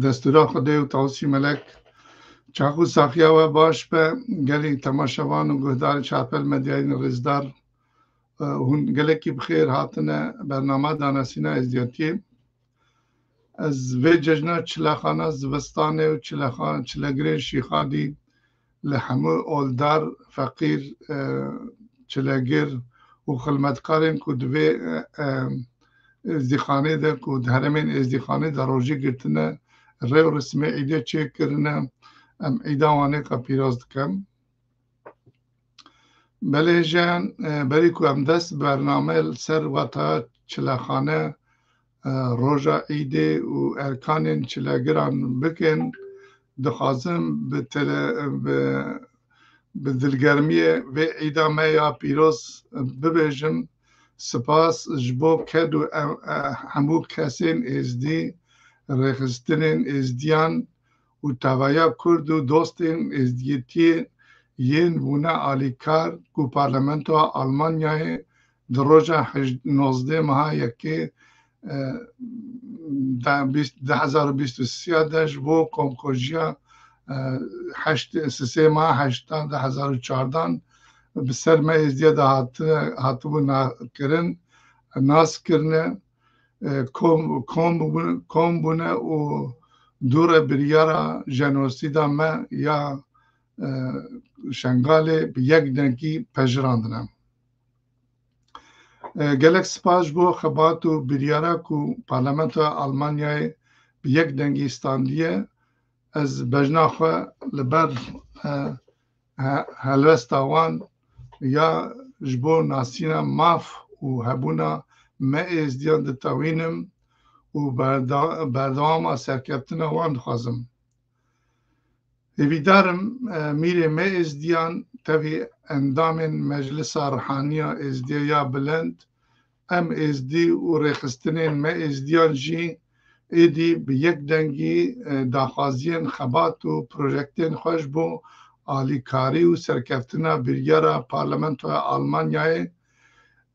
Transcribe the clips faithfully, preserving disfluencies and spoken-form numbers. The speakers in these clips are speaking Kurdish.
Destûra Xwedê û Tawusî Melek. Çax û saxiya we baş be, gelî temaşevan û guhdarên Çarpel Medyayê rêzdar. E, hûn gelekî bi xêr hatine bernama danasîna êzdiyatiyê. Ez vê cejna çilexana zivistanê û çilexan, çilegirên Şîxadî li hemû oldar, feqîr, e, çilegir û xilmetkarên ku di vê, e, e, êzdîxanê de, ku di herêmên êzdîxanê de rojî girtine, rê û rismê îdê çêkirine, em îda wan ê xwe pîroz dikim. Belê jiyan, e, berî ku em dest bi bername li ser weta çilexane, e, roja îdê û erkanên çilegiran bikin, dixwazim bi tele-, bi, bi dilgermiyê vê îda me ya pîroz bibêjim. Spas ji bo ked û em-, e, hemû kesên êzdî, rêxistinên êzdiyan û teveya Kurd û dostên êzdiyetiyê yên bûne alîkar ku Parlamentoya Almanyayê di roja hej-, nozdeh meha yekê, e, de bîst, du hezar û bîst û sê de ji bo komkujiya, e, heşt, sisê meha heştan du hezar û çardan bi ser me êzdiya de hati-, hatibû na-, kirin, nas kirine, e, kom, kom bûne, kom bûne û dûre biryara jenosîda me ya, e, Şengalê bi yek dengî pejirandine. E, gelek spas ji bo xebat û biryara ku Parlamentoya Almanyayê bi yek dengî standiye. Ez bejna xwe li ber, e, he-, helwesta wan ya ji bo nasîna maf û hebûna me êzdiyan ditewînim û berda-, berdewama serkeftina wan dixwazim. Hêvîdar im, e, mîrê me êzdiyan tevî endamên Meclisa Ruhaniya Êzdiya ya Bilind, em êzdî û rêxistinên me êzdiyan jî êdî bi yek dengî, e, daxwaziyên xebat û projektên xwe ji bo alîkarî û serkeftina biryara Parlamentoya Almanyayê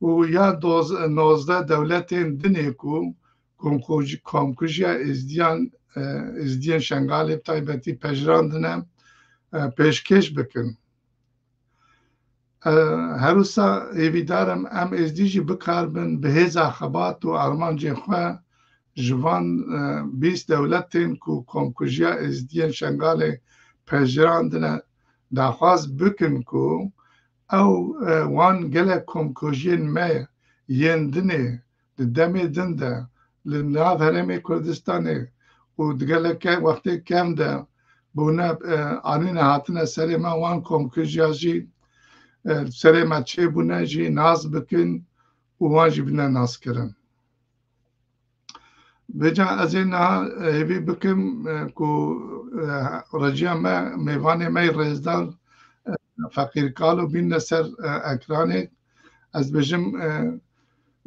û ya doz-, nozdeh dewletên dinê ku komkuj-, komkujiya êzdiyan, e, êzdiyên Şengalê bi taybetî pejirandine, e, pêşkêş bikin. E, her wisa hêvîdar im em êzdî jî bikarbin bi hêza xebat û armancên xwe ji van, e, bîst dewletên ku komkujiya êzdiyên Şengalê pejirandine daxwaz bikin ku ew, e, wan gelek komkujiyên me yên dinê di demê din de li nav herêmê Kurdistanê û di gelek ke-, wextê kevn de bûne, e, anîne hatine serê me, wan komkujiya jî, e, serê me çêbûne jî nas bikin û wan jî bine naskirin. Vêca ez ê niha, e, hêvî bikim, e, ku, e, rêciya me, mêvanê me yê rêzdar, e, Feqîr Kalo bîne ser, e, ekranê. Ez bêjim, e,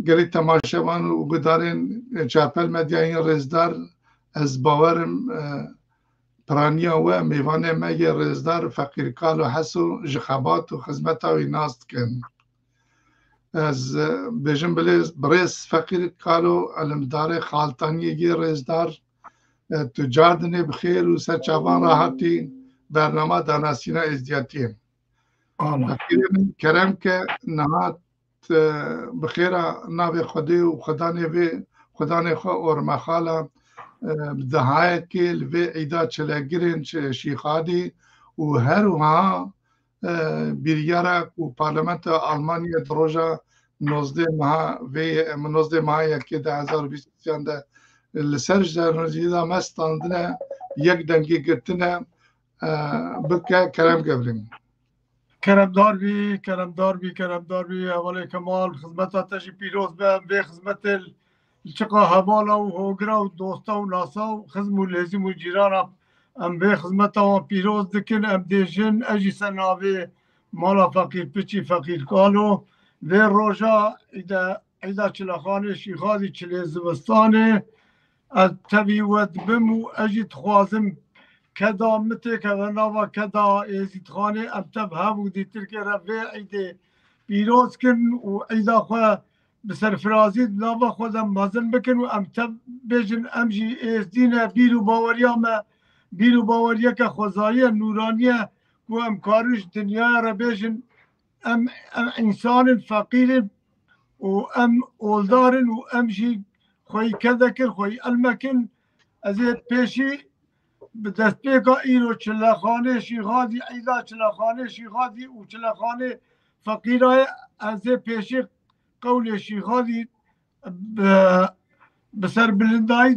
gelî temaşevan û gudarên, e, Çarpel Medyayê rêzdar, ez bawer im, e, piraniya we, mêvanê me yê rêzdar Feqîr Kalo Heso ji xebat û xizmeta wî nas dikin. Ez, e, bêjim bilê birêz Feqîr Kalo, elimdarê Xaltaniyê yê rêzdar, e, tu car dinê bi xêr û ser çavan re hatî bernama danasîna êzdiyatiyê. Ana. Feqîrê min kerem ke niha, e, bi xêra navê Xwedê û Xwedanê vê, Xwedanê xwe ormexala, e, bi dehayekê li vê îda çilegirên çi-, Şîxadî û her wiha, e, biryara ku Parlamentoya Almanya di roja nozdeh meha vê, em nozdeh meha yekê du hezar û bîst û sê de li ser jenosîda me standine, yek dengî girtine, e, bike kerem gevrîn. Keremdar bî, keremdar bî, keremdar bî. Hevalê Kemal, xizmeta te jî pîroz be. Em vê xizmetê li çiqa hevala û hogira û dosta û nasa û xizm û lêzim û cîrana em vê xizmeta wan pîroz dikin. Em dêjin, ez jî ser navê mala Feqîr Piçî, Feqîr Kalo, vê roja îde, îda Çilexanê Şîxadî çilê zivistanê, ez tevî we dibim û ez jî dixwazim keda min têkeve nava keda Êzîdxanê, em tev hev û dîtirkê re vê îdê pîroz kin û îda xwe bi serfirazî di nava xwe de mezin bikin û em tev bêjin, em jî êzdî ne, bîr û baweriya me, bîr û baweriyeke xwezayî ye, nûranî ye, ku em karin ji dinyaya re bêjin, em, em însan in, feqîr in û em oldar in û em jî xweyî kevek in, xweyî elmek in. Ez ê pêşî bi destpêka îro çilexanê Şîxadî, îda çilexanê Şîxadî û çilexanê feqîra ye, ez ê pêşî qewlê Şîxadî bi, bi serbilindayî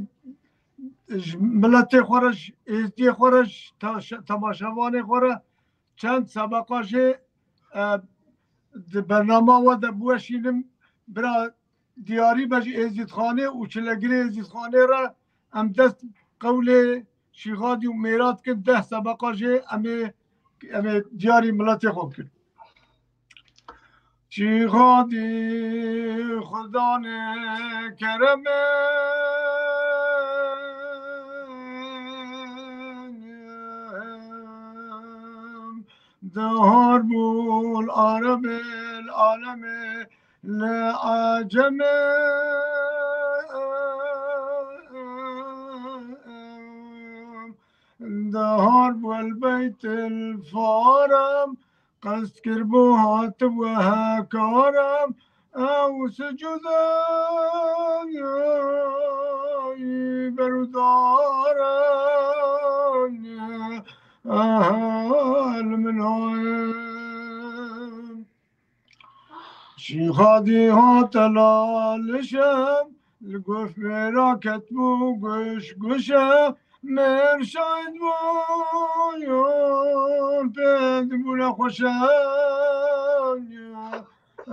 ji miletê xwe re, ji êzdiyê xwe re, ji ta-, temaşevanê xwe re çend sebeqa jê, e, di bernama we de biweşînim. Bira Diyarî be ji Êzîdxanê û çilegirê Êzîdxanê re em dest qewlê Şîxadî û Mêra dikin, deh sebeqa jê em ê, em ê diyarî miletê xwe bikin. Şîxadî Xudanê keremê dehar bû li arebê, li alemê, li ecemê. Dehar bû el beytil farem, qest kir bû hatibû hekaram, ew sicûdê berûdaran, ehel min hayem. Şîxadî hate lalişem, li gof mêra ketbû guş guşe, mêr şahid bû, pê dibûne xweşe,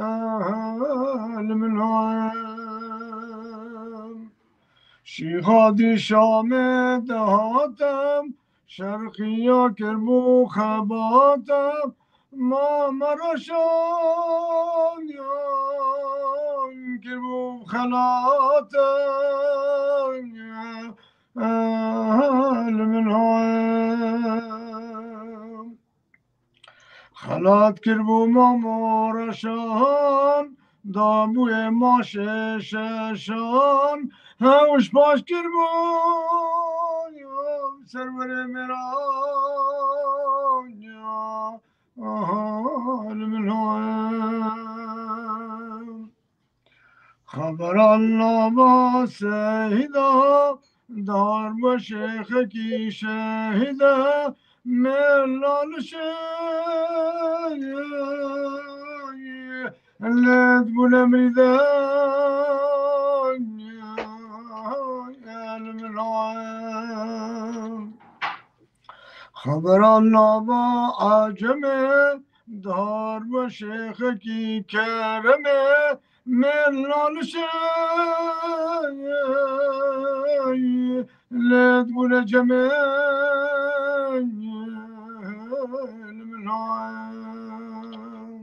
ehel min hayem. Şîxadî Şamê dihatem, şerqiya kirbû xebatem, ma mereşan kirbû xelatem, ehel min hayem. Xelat kirbû Mamo Reşan, dabûyê maşê şeşan, hewş paş kirbû serwerê mêran, aha, li min hayem. Xebera lava sehîda, dar be şêxekî şehîda, mêr lalişê lê dibûne mirîde, el min hayem. Xebera lava ecemê, dar be şêxekî keremê, mêr lalişê lê dibûne cemê, el min hayem.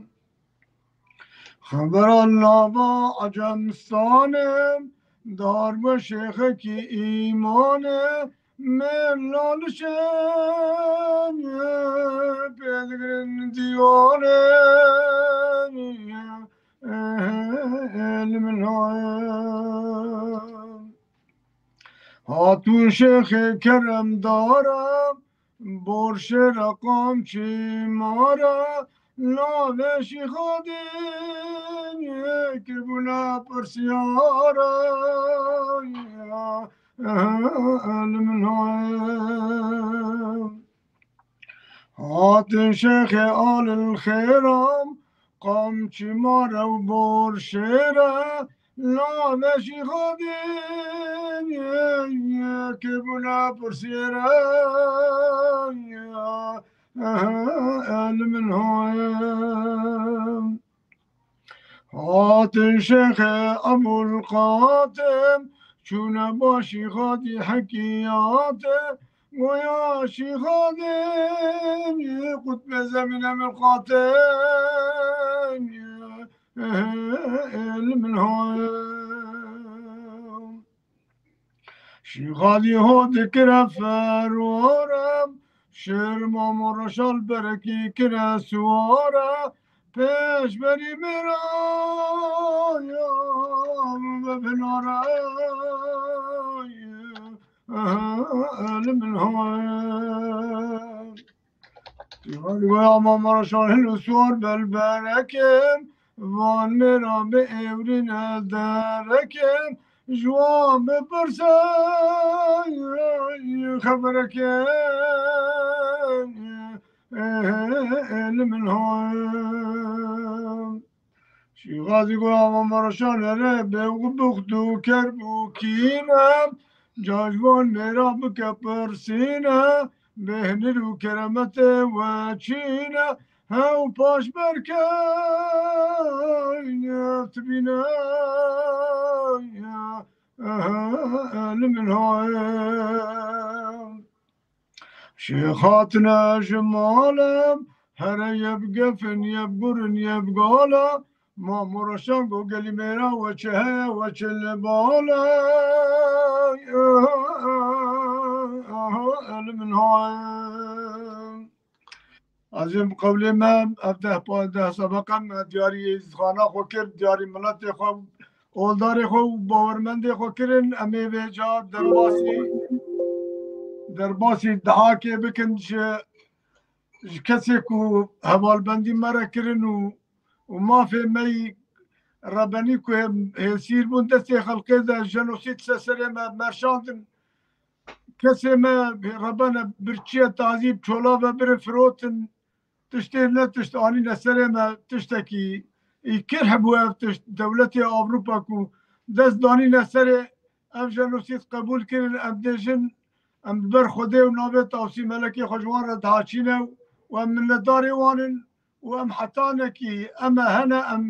Xebera lava Ecemistanê, dar be şêxekî îmanê, mêr lalişê pê digirin dîwanê, el min hayem. Hatû şêxê keremdara, borşêra qamçî mara, navê Şîxadî kirbûne pirsiyara, el min hayem. Hatin şêxê alil xêram, qamçî mare û borşêre, navê Şîxadî kirbûne pirsiyêre, el min hayem. Hatin şêxê Ebul Qatim, çûne ba Şîxadî hekîyate, goya Şîxadî qutbê zemîne miqate, el min hayem. Şîxadî ho dikire ferwara, şêr Mamo Reşal berekî kire siwara, Pêşberî mêra ya ve binara li min hay. Goya Mamara Şahin û Suwar belberekim, van mêra bi ewrîne derekim, ji wan bipirse xeberekim. Li min hay. Şîxazî goya Mamara Şahin ere bê û buxt û kerb û kîne, ca ji van mêra bike pirsîne, bêhnir û keremetê we çîne, hew paş berke tibîne li min hay. Şêx hatine ji malem, here ye bi gefin, ye bi gurin, ye bi gala. Ma Moroşan go gelî mêra we çi heye, we çi li bala. Li min hay. Ez ê bi qewlê me, ev deh, pazdeh sebeqe me diyarî êzîdxana xwe kir, diyarî miletê xwe, oldarê xwe û bawermendê xwe kirin. Em ê vêca derbasî, derbasî dihakê bikin ji, ji kesê ku hevalbendî me re kirin û, û mafê me yî rebenî ku hê-, hêsîr bûn destê xelkê de jenosîd ser serê me merşandin. Kesê me rebene birçiye tazî bi çola ve birin firotin. Tiştê ne tişt anîne serê me, tiştekî î kirh bû ev tişt. Dewletê Ewropa ku dest danîne serê, ev jenosîd qebûl kirin, em dêjin, em bi ber Xwedê û navê Tawsî Melekê xwe ji wan re dihaçîne û em minnetdarê wan in û em hetanekî em e hene, em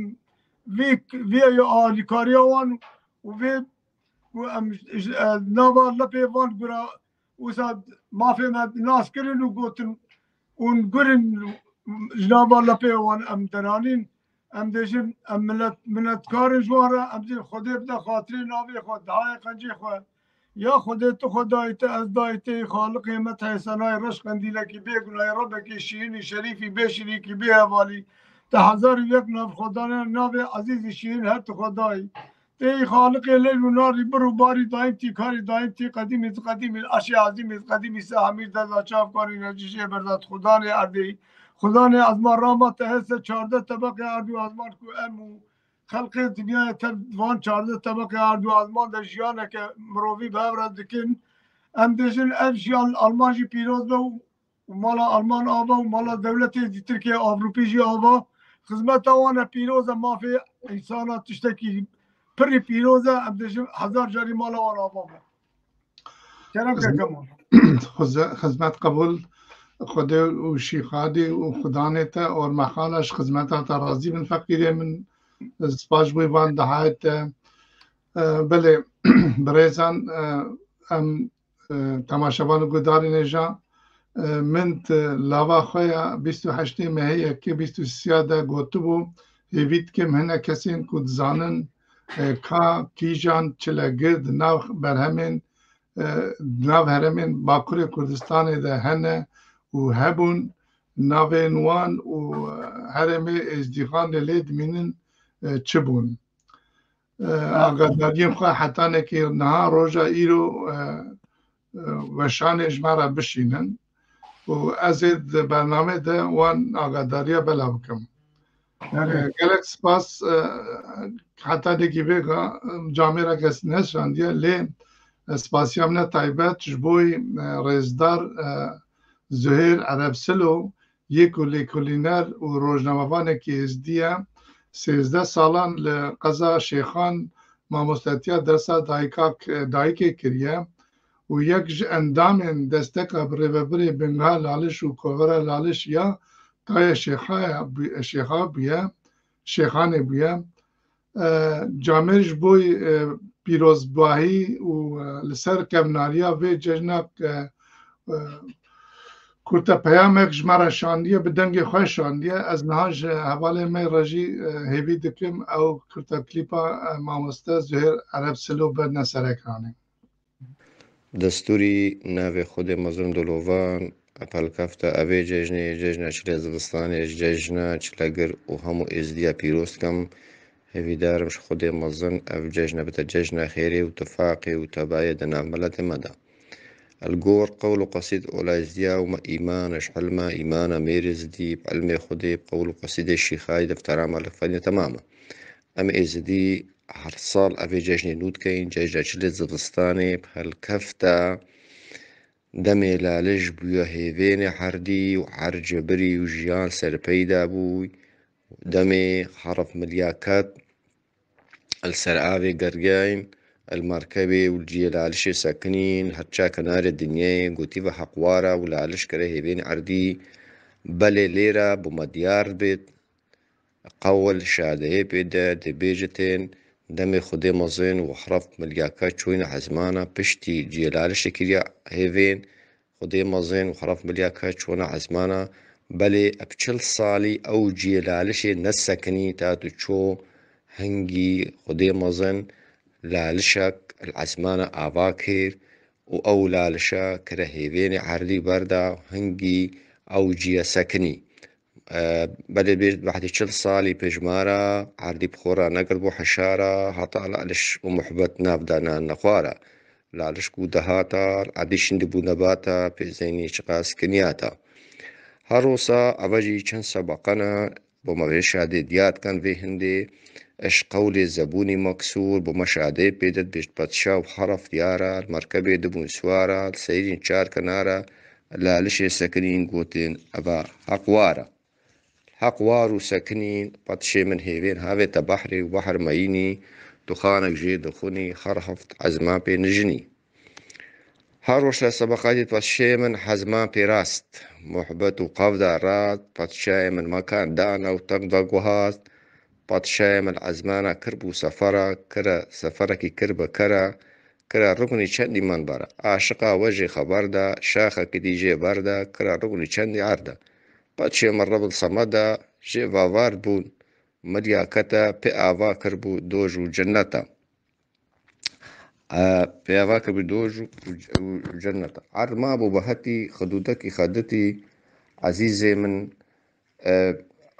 vî, vî alîkariya wan û vê ku em ji, ji, e, nava lepê van gura wisa mafê me nas kirin û gotin, hûn gurin ji nava lepê wan em deranîn. Em dêjin, em milet, minetkar in ji wan re, em dêjin Xwedê bide xatirê navê xwe, dihayê qencê xwe. Ya Xwedê tu xwe dayî te, ez dayî te, Xaliqê me te hêsenayê reş qendîlekî bê gunayê, Rebekî şîrînî şerîfî bê şirîkî bê hevalî. Te hezar û yek nav xwe dane, navê ezîzî şîrîn her tu xwe dayî. Tê Xaliqê leyl û narî bir û barî dayîn tî karî dayîn tî qedîmî zi qedîmî aşê ezîmî zi qedîmî se hemî deza çav karî necî jê berdat Xudanê erdê. Xudanê ezman rama te hese çardeh tebeqê erd û ezman ku em û xelqê dinyayê tev van çardeh tebeqê erd û ezman de jiyaneke mirovî bi hev re dikin. Em dêjin ev jiyan Alman jî pîroz be û û mala Alman ava û mala dewletê di Tirkiye Avrupî jî ava, xizmeta wan e pîroz e, mafê însana tiştekî pirî pîroz e, em dêjin hezar carî mala wan ava be. Kerem ke Kemal. Xizmet qebûl, Xwedê û Şîxadî û Xudanê te ormexana ji xizmeta te razî bin feqîrê min, spas ji bo van dihayê te. E, belê, birêzan, e, em e, temaşevan û guhdarên hêja, e, min di lava xwe ya bîst û heştê mehê yekê bîst û sisiya de gotibû, hêvî dikim hinek kesên ku dizanin, e, ka kîjan çilegir di nav berhemên, e, di nav herêmên Bakurê Kurdistanê de hene û hebûn, navên wan û, e, herêmê Êzdîxanê lê dimînin, e, çi bûn. E, agadariyên xwe hetanekî niha roja îro, e, e, weşanê ji me re bişînin û ez ê di bernamê de wan agadariya belav bikim. E, gelek spas, e, hetanekî vêga, e, camêreke neşandiye, lê, e, spasiya min e taybet ji bo, e, rêzdar, e, Zuhêr Ereb Silo, yê ku lêkolîner û rojnamevanekî êzdî ye, sêzdeh salan li qeza Şêxan mamostetiya dersa dayika, dayikê kiriye û yek ji endamên desteka bi rêvebirê Binga Laliş û Kovera Laliş ya Taya Şêxa ya bû-, Şêxa bûye, Şêxanê bûye. E, camêr ji bo, e, pîrozbahî û, e, li ser kevnariya vê cejna, e, e, kurte peyamek ji me re şandiye, bi dengê xwe şandiye. Ez niha ji hevalê me re jî, e, hêvî dikim ew kurte klîpa, e, mamoste Zuhêr Ereb Silo berdine ser ekranê. Destûrî navê Xwedê mezin dilovan, Bi helkefta evê cejnê, cejna çilê zivistanê, cejna çilegir û hemû êzidiya pîroz dikim. Hêvîdar im ji Xwedê mezin ev cejne bite cejna xêrê û tifaqê û tebayê di nav miletê me de. Li gor qewl û qesîd ola êzidiya û me îman, ji hilma îmana mêrê zidî, bi ilmê Xwedê, bi qewl û qesîdê şîxayî deftera me li fenê temam e. Em êzidî her sal evê cejnê nû dikeyin, cejna çilê zivistanê bi helkefta demê Laliş bûye hêvênê erdî û her cebirî û jiyan serpeyda bû. Demê herf milyaket li ser avê geriyayîn, li merkebê û li ciyê Lalişê sekinîn, her ça kenarê dinyayê gotî ve heqwara û Laliş kire hêvên erdî. Belê lêra bo me diyar bêt, qewil şadeyê pê de dibêjitên, demê Xwedê mezin û herf milyaket çûyne ezmana piştî ciyê Lalişê kiriya hêvên, Xwedê mezin û herf milyaket çûna ezmana, belê bi çil salî ew ciyê Lalişê nesekinî ta tu çû hingî Xwedê mezin Lalişek li ezmana ava kir û ew Lalişa kire hêvênê erdî berda hingî ew ciye sekinî. E, belê bêjt behdî çil salî pêşmara erdî bi xwe re negirtbû hişara, heta Laliş û muhbet nav da nan nexwara. Laliş ku dehata, erdî şindî bû nebata, pêzeynî çiqas kiniyata. Her rosa eve jî çend sebeqana bo me vê şadê diyar dikin vê hindê, eş qewlê zebûnî meksûr, bo me şadê pê de dibêjt, padşa û herf diyara, li merkebê dibûn siwara, li seyrîn çar kenara, Lalişê sekinîn gotin, eva heq wara. Heq war û sekinîn, padşê min hêvên havê te behrê û behr meyînî, tu xanek jê dixwinî, her heft ezma pê nijinî. Her roj te sebeqatî padşê min hezman pê rast, muhbet û qevda rast, padşayê min mekan dana û teng veguhast, padşayê min ezmana kir bû sefera, kira seferekî kir bi kira, kira ruknî çendî min bera, aşiqa we jê xeber da, şaxekî dî jê berda, kira ruknî çendî erda. Padşê min Rebbil Semeda jê vavar bûn, milyakete pê ava kir bû doj û cinneta. E, pê ava kir bû doj û, û, û cinneta. Erd mabû bi hetî xidûdekî xeditî, ezîzê min, e,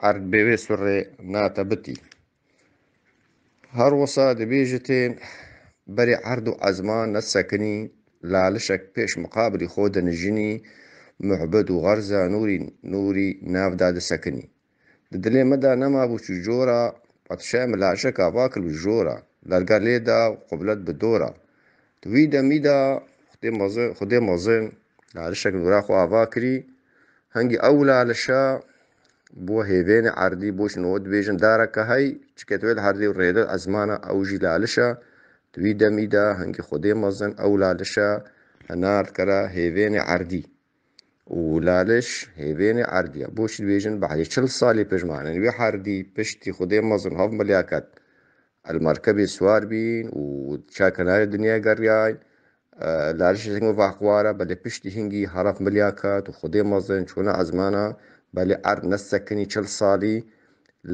erd bê wê surê nate bitî. Her wisa dibêjitên, berê erd û ezman nesekinî, Lalişek pêş miqabilî xwe dinijinî, muhbet û xerza nûrî, nûrî nav da disekinî. Di dilê me de nemabû çû jora, padşahê min Lalişek ava kir bi jora, derga lê da qublet bi dora. Di wî demî de Xwedê mezin, Xwedê mezin Lalişek nûra xwe ava kirî, hingî ew Lalişa bû hêvênê erdî, bû şino dibêjin dareke hey, çike tu wê li erdî û rêde ezmana ew jî Laliş e. Di wî demî de hingî Xwedê mezin ew Lalişa henar dikere hêvênê erdî. Û Laliş hêvênê erdî ye. Bo çi dibêjin, behdê çil salî pêşmanin wê erdî piştî Xwedê mezin hev milyaket el merkebê siwar bîn û çar kenarê dinyayê geriyayîn. E, Laliş hingî vaqwar e, belê piştî hingî herf milyaket û Xwedê mezin çûne ezmana, belê erd nesekinî çil salî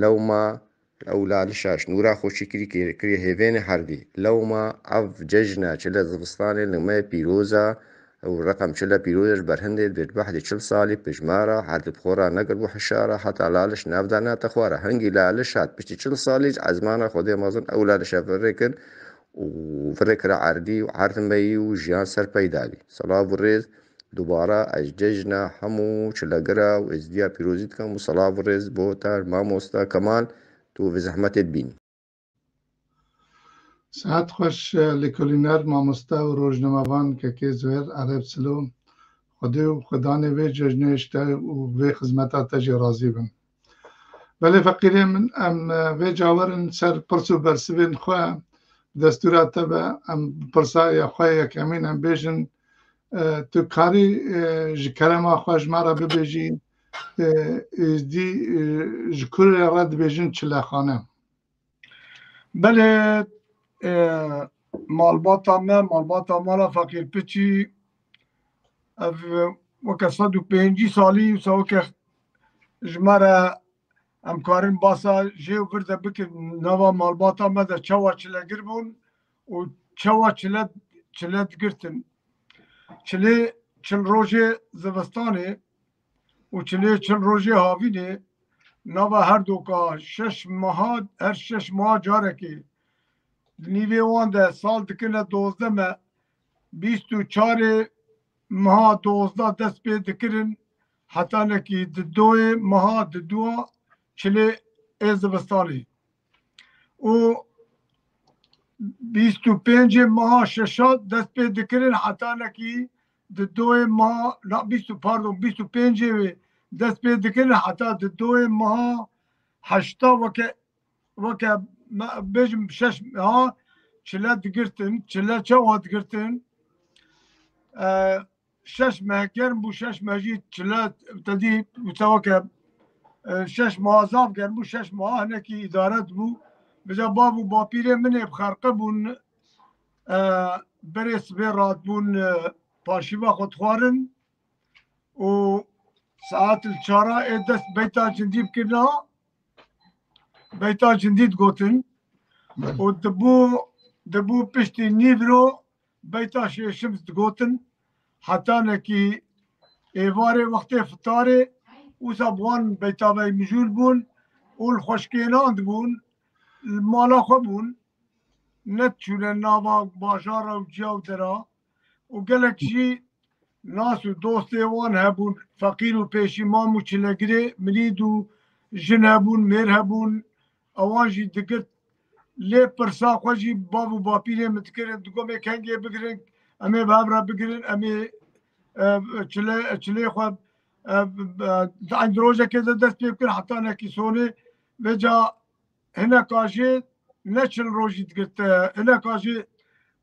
lewma ew Lalişa ji nûra xwe çêkirî kê-, kiriye hêvênê erdî. Lewma ev cejna çile zivistanê li me pîroz e, ew reqem çile pîroz e ji ber hindê dibêt behdê çil salî pêşmara, erdî bi xwe re negirtbû hişara, heta Laliş nav da nate xwe re. Hingî Laliş hat piştî çil salî ji ezmana Xwedê mezin ew Lalişa virê kir û virê kire erdî û erd meyî û jiyan ser peyda bî. Silav û rêz dubara ez cejna hemû çilegira û êzdiya pîrozî dikim û silav û rêz bo te mamosta Kemal, tu vê zehmetê dibînî. Sihet xweş, e, lêkolîner, mamoste û rojnamevan kekê Zuhêr Ereb Silo. Xwedê û Xwedanê vê cejnê ji te û vê xizmeta te jî razî bin. Belê feqîrê min, em, e, vê cawerin ser pirs û bersivên xwe, bi destûra te be, em bi pirsa ya xwe yekemîn em bêjin, e, tu karî, e, ji kerema xwe ji me re bibêjî, e, êzdî, e, ji kurê re dibêjin çilexane. Belê, e, malbata me, malbata mala Feqîr Piçî, ev weke sed û pêncî salî wisa weke ji me re em karin basa jê û vir de bikin. Nava malbata me de çawa çilegir bûn û çawa çile, çile digirtin. Çilê çil rojê zivistanê û çilê çil rojê havînê, nava her doka şeş meha, her şeş meha carekê, nîvê wan de sal dikine dozdeh me, bîst û çarê meha dozdeh dest pê dikirin, hetanekî di doyê meha di dua çilê ê zivistanê û bîst û pêncê meha şeşa dest pê dikirin, hetanekî di doyê meha, na, bîst û, pardon, bîst û pêncê wê dest pê dikirin, heta di doyê meha heşta weke, weke me bêjim şeş meha çile digirtin. Çile çawa digirtin? E, şeş meh germ bû, şeş meh jî çile, te dî wisa weke, e, şeş meha zaf germ bû, şeş meha hinekî îdare dibû. Vêca bav û bapîrê min ê bi xerqe bûn, e, berê sibê radibûn, e, paşîva xwe dixwarin û saet li çara ê dest beyta cindî bikirina, beyta cindî digotin û dibû, dibû piştî nîvro beyta şêşim digotin, hetanekî êvarê wextê fitarê, wisa bi wan beyta ve mijûl bûn û li xweşkênan dibûn, li mala xwe bûn, nediçûne nava bajara û ciya û dera û gelek jî nas û dostê wan hebûn, feqîr û pêşîmam û çilegirê, mirîd û jin hebûn, mêr hebûn, ewan jî digirt. Lê pirsa xwe jî bav û bapîrê min dikirin, digot, "Em ê kengê bigirin, em ê bi hev re bigirin, em ê, e, çile, çilê xwe, e, e, di eyn rojekê de dest pê bikin, heta nekî sonê." Vêca hineka jê ne çil rojî digirte, hineka jê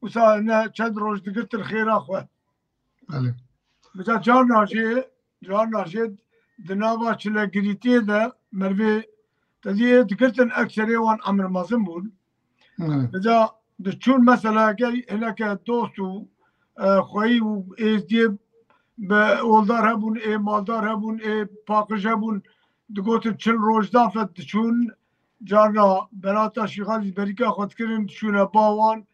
wisa ne çend roj digirtin xêra xwe. Belê. Mesela carna jê, carna jê di nava çilegirîtiyê de mervê te dî ê digirtin, ekserê wan emir mezin bûn. Evet. Mesela diçûn mesela gel hineke dost û, e, xweyî û êzdiyê bi oldar hebûn, ê maldar hebûn, ê paqij hebûn, digotin çil roj dafe diçûn, carna berata şîxan jî berîka xwe dikirin, diçûne ba wan.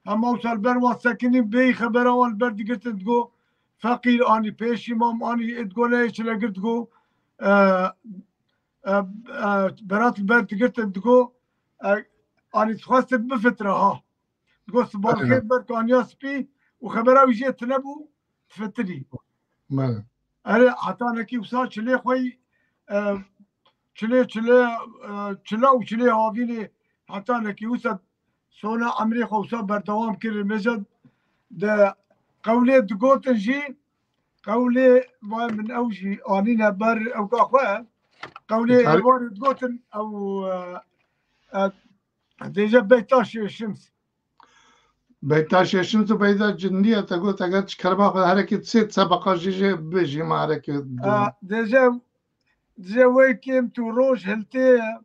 Hema wisa li ber wan sekinî bêyî xebera wan li ber digirtin, digo, "Feqîr anî pêşî mam anî", ê digo, "Neyê çilegir", digo, e, e, e, berat li ber digirtin, digo, e, anî dixwestin bifitire ha. Digo, "Sibar xêr ber kaniya spî", û xebera wî jê tine bû, difitirî. Belê. Erê, hetanekî wisa çilê xwe yî, e, çilê, çilê, e, çila û çilê havînê hetanekî wisa sona emrê xwe wisa berdewam kirin. Mêze de qewlê digotin jî, qewlê vay min ew jî anîne ber ewka xwe. Qewlê Tarî- êvarê digotin ew, e, e, dêje beyta şêşims. Beyta şêşim tu beyta cindiye te got, eger çi kerema xwe herekî sê sebeqa jî jê bibêjî, ma herekî E, dêje, dêje wê kêm tu roj hiltê ye,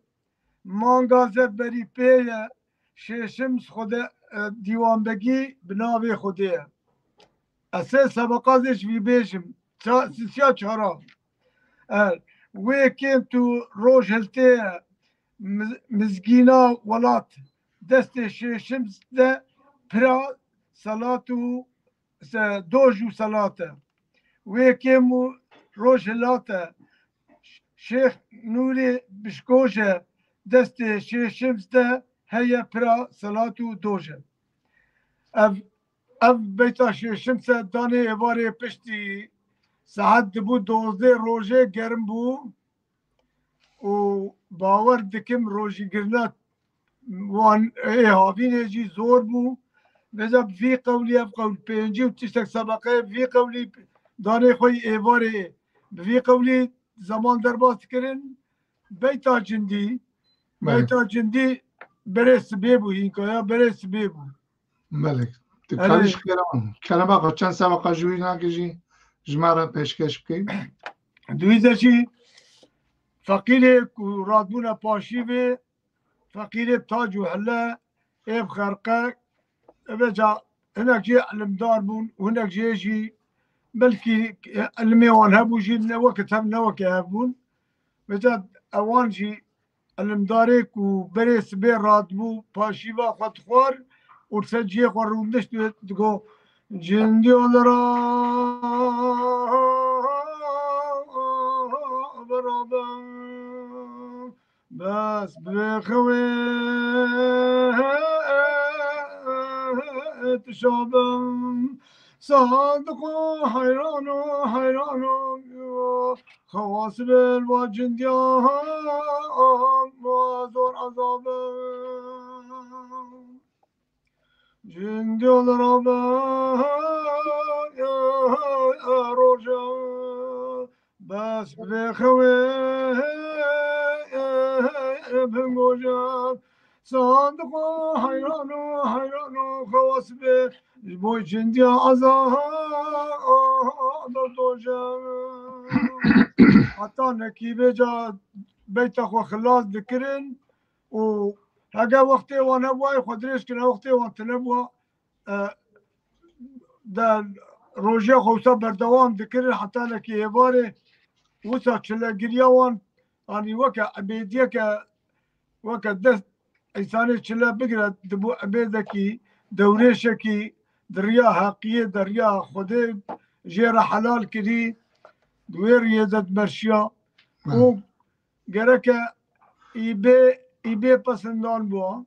manga ze berî pê ye, şêşim xwede, e, dîwanbegî bi navê Xwedê ye. Ez sê sebeqa zê ji vî bêjim. Ça-, sisiya çara. E, wê kêm tu roj hiltê ye, miz-, mizgîna welat, destê şêşim de pira selat û se-, doj û selat e. Wê kêm û roj hilat e. Şêx Nûrê Bişkoj e, destê şêşim de heye pira selat û doj e. Ev, ev beyta şêşim se danê êvarê piştî saet dibû dozdeh rojê germ bû. Û bawer dikim rojîgirina wan ê havînê jî zor bû. Vêca bi vî qewlî ev qewl pêncî û tiştek sebeqeyê bi vî qewlî danê xwe yî êvarê bi vî qewlî zeman derbas dikirin. Beyta cindî, Belê. Beyta cindî berê sibê bû, hînkaya berê sibê bû. Belê. Tu Erê. karî ji xêra min. Kerema xwe çend sebeqa ji wî nake jî ji me re pêşkêş bikey. Di wî de jî feqîrê ku radbûne paşî vê, feqîrê tac û hile, ê bi xerqe, vêca hinek jê ilimdar bûn û hinek jê jî belkî ilimê wan hebû jî ne weke tev ne weke hev bûn. Vêca ewan jî ilimdarê ku berê sibê radibû paşîva xwe dixwar û li ser cihê xwe rûnişt digo, Cindiyo li ra beraber bes bi xewê tişabim. Sadiq û heyran û heyran û xewas bil va cindiya zor azabim. Cindiyo li ra be roja bes vê xewê bingoja. Sadiq û heyran û heyran û xewas be ji bo cindiya azad doja. Heta nekî vêca beyta xwe xilas dikirin. Û hege wextê wan hebûayê xwe dirêj kine, wextê wan tune bûa, e, de rojiya xwe wisa berdewam dikirin heta nekî êvarê wisa çilegiriya wan, anî weke ebêdiyeke, weke dest însanê çile bigire, dibû ebêdekî, dewrêşekî, di riya heqiyê, di riya Xwedê jê re helal kirî, di wê riyê de dimerşiya. Û gereke î bê, î bê pesindan bûa.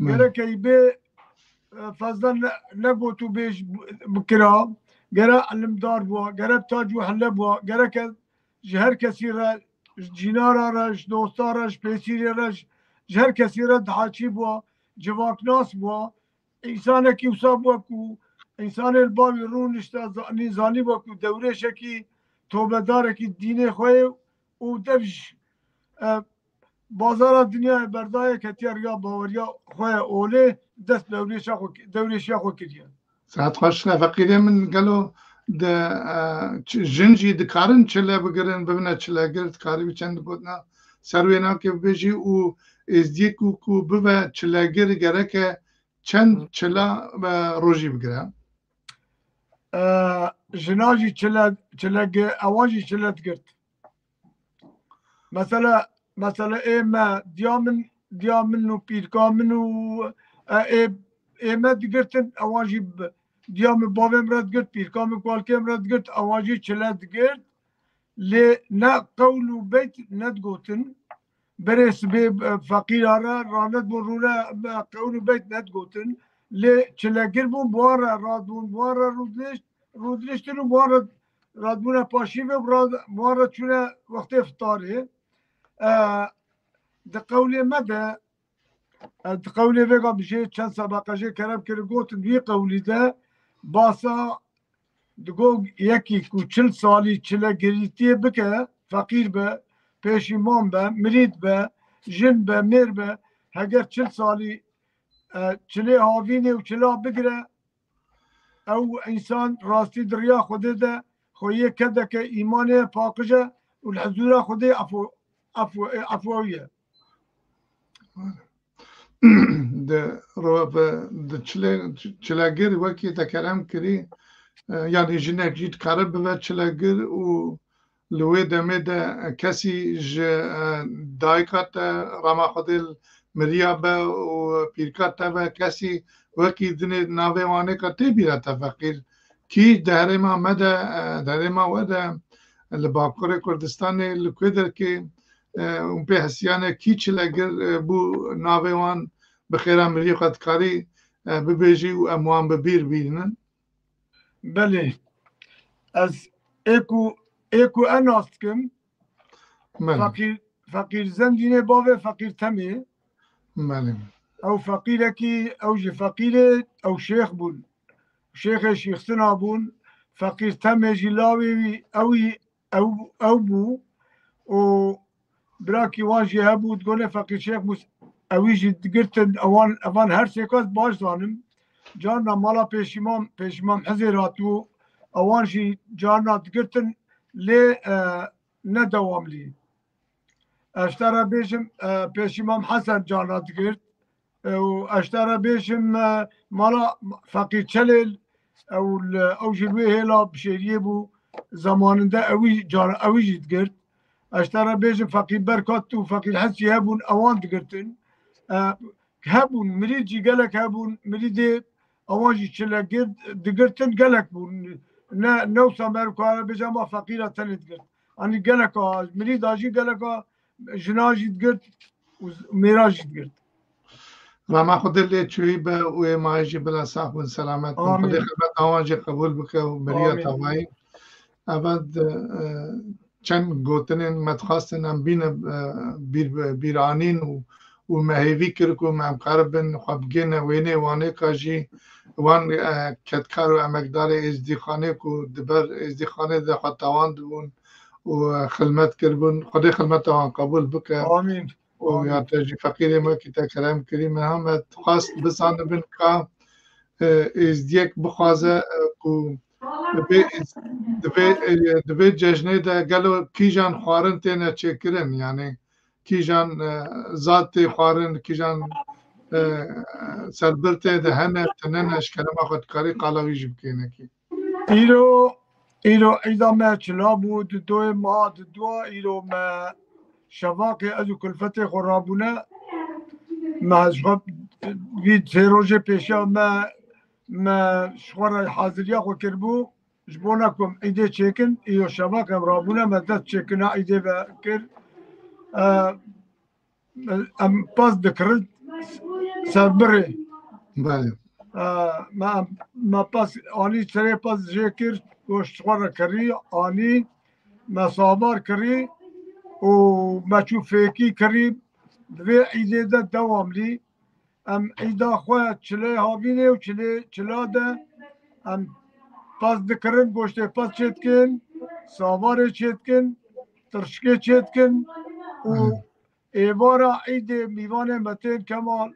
Gereke î bê, e, fezle ne, negot û bêj bikira. Gere ilimdar bûa, gere tac û hille bûa. Gereke ji her kesî re, ji cînara re, ji dosta re, ji pêsîrê re, ji, ji her kesî re dihaçî bûa, civaknas bûa. Însanekî wisa bûa ku însanê li bavî rûnişta, zanî, zanî bûa ku dewrêşekî tobedarekî dînê xwe ye û dev ji, e, bazara dinyayê berdayê ketiye riya baweriya xwe ye olê, dest dewrêşa xwe, dewrêşiya xwe kiriye. Saet xweş e, feqîrê min gelo di, e, ç-, jin jî dikarin çile bigirin, bibine çilegir, dikarî bi çend gotina ser wê nakê bibêjî û êzdiyê ku, ku bibe çilegir gereke çend çila, e, rojî bigire? E, jina jî çile, çile gi-, ewan jî çile digirt. Mesela, mesela ê me, diya min, diya min û pîrka min û, e, ê, ê me digirtin, ewan jî bi, diya min bavê min re digirt, pîrka min kalkê min re digirt, ewan jî çile digirt. Lê ne qewl û beyt nedigotin. Berê sibê, e, feqîra re ranedibûn rûne, e, qewl û beyt nedigotin. Lê çilegir bûn, bi wan re radibûn, bi wan re rûdinişt, rûdiniştin û bi wan re radibûne paşîvê û rad-, bi wan re çûne wextê fitarê. E, di qewlê me de, e, di qewlê vêga bi jê çend sebeqe jê kerem kir, gotin wî qewlî de basa digo yekî ku çil salî çilegirîtiyê bike, feqîr be, pêşîman be, mirîd be, jin be, mêr be, heger çil salî, e, çilê havînê û çila bigire, ew însan rastî di riya Xwedê de xweyê kedeke îmanê paqij e û li hizûra Xwedê efo-, efo-, efo ye. Di ro-, bi, di çile-, çilegir wekî te kerem kirî, e, yanî jinek jî dikare bibe çilegir û li wê demê de kesî ji, e, dayika te rama Xwedê miriya be û pîrka te be, kesî wekî dinê navê wanê ka tê bîra te feqîr. Kî di herêma me de, e, di herêma we de, li Bakurê Kurdistanê, li ku derkê, e, hûn pê hesiyane kî çilegir, e, bû navê wan bi xêra mirî xwe dikarî, e, bibêjî û em wan bi bîr bînin? Belê. Ez ê ku, ê ku ez nas dikim, Belê. Feqîr, Feqîr Zendînê bavê Feqîr Temê. Belê. Ew feqîrekî, ew jî feqîrê, ew şêx bûn. Şêxê Şîxsina bûn. Feqîr Temê jî lawê wî, ew, ew, ew bû. Û birakî wan jî hebû, digonê Feqîr Şêx bû. Ewî jî digirtin, ewan, evan her sê kes baş zanim. Carna mala pêşîmam, pêşîmam Hizêr hatibû. Ewan jî carna digirtin, lê, e, ne dewamlî. Ez te re bêjim, e, pêşîmam Hesen carna digirt. E, û ez te re bêjim, e, mala Feqîr Çelêl, ew li, ew jî li wê hêla bişêriyê bû, zamaninde ewî car-, ewî jî digirt. Ez te re bêjim, Feqîr Berkat û Feqîr Hesî hebûn, ewan digirtin. E, hebûn, mirîd jî gelek hebûn, mirîdê ewan jî çile girt, digirtin gelek bûn. Ne, ne wisa me kare bêje ma feqîra tenê digirt. Anî geleka mirîda jî geleka jina jî digirt û z-, mêra jî digirt. Rama Xwedê lê çûyî be û ê mayê jî bila sax bin selamet bin. Xwedê Amîn. Xizmeta wan jî qebûl bike û beriya Amîn. Tawayî. Eve de, e, çend gotinên me dixwastin em bîne, e, bîr, bîranîn û, û me hêvî kir ku me em karibin xwe bigêne wênê Wanê ka jî wan, e, kedkar û emekdarê Êzdîxanê ku di ber Êzdîxanê de xwe tawan dibûn û, e, xilmet kiribûn. Xwedê xilmeta wan qebûl bike. Amîn. Û Amîn. Ya te jî feqîrê me ki te kerem kirî me heme dixwast bizanibin ka, e, êzdiyek bixwaze, e, ku divê, divê, e, divê cejnê de gelo kîjan xwarin têne çêkirin, yani kîjan, e, zat tê xwarin, kîjan, e, serbir tê de hene, tune ne, ji kerema xwe dikarî qala wî jî bikêne kî. Îro, îro îda me çila bû, di doyê meha di dua, îro me şevaqê ez û kulfetê xwe rabûne. Me ji xwe vî sê rojê pêşiya me, me ji xwe re haziriya xwe kiribû. Ji bona ku em îdê çêkin, îro şevaq em rabûne, me dest çêkina îdê ve kir. E, em pas dikirin serbirê. Belê. E, me, me pas anî serê pas jê kir, goşt xwe re kirî, anî me savar kirî û me çû fêkî kirî. Di vê îdê de dewamlî em îda xwe çilê havînê û çilê çila de em pas dikirin, goştê pas çêdikin, savarê çêdikin, tirşikê çêdikin û Hı. Êvara îdê mîvanê me tên Kemal.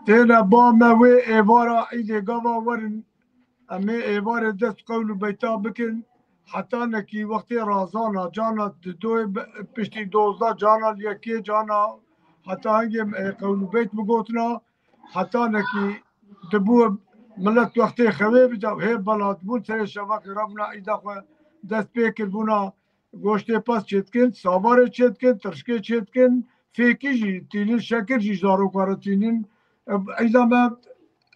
Têne ba me wê êvara îdê gava werin. Em ê êvarê dest qewl û beyta bikin. Heta nekî wextê razana, cana di doyê be-, piştî dozdeh cana li yekê cana, heta hingê em ê qewl û beyt bigotina. Heta nekî dibû milet wextê xewê bide, hê bela dibûn serê şevaqê rabûna îda xwe dest pê kirbûna. Goştê pez çêdikin, savarê çêdikin, tirşikê çêdikin, fêkî jî tînin, şekir jî zaroka re tînin. Eyda me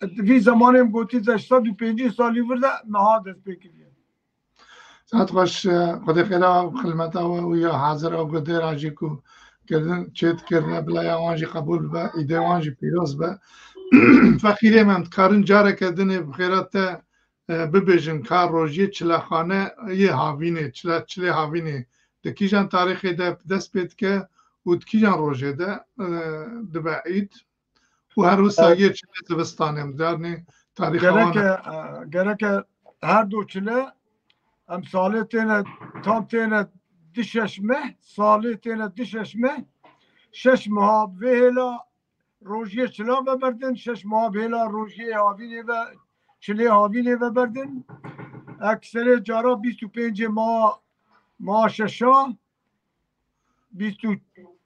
vî zemanê em gotî de ji sed û pêncî salî vir de meha dest pê kiriye. Saet xweş, Xwedê xêra xilmeta we û ya hazir ew gudêra jî ku kirdin, çêdikirine, bila ya wan jî qebûl bibe, îdê wan jî pîroz be. Feqîrê me, em dikarin careke dinê bi xêra te e, bibêjin ka rojiyê çilexane yê havînê, çile, çilê havînê di kîjan tarîxê de dest pê dike û di kîjan rojê de, e, dibe îd û her wisa Evet. yê çilê zivistanê em diarnê tarîxa wan Gereke, e, gereke her du çile em salê têne, tam têne di şeş meh, salê têne di şeş meh, şeş meha vê hêla rojiyê çila ve berdin, şeş meha bêla rojiyê havînê ve, çilê havînê ve berdin. Ekserê cara bîst û pêncê meha, meha şeşa, bîst û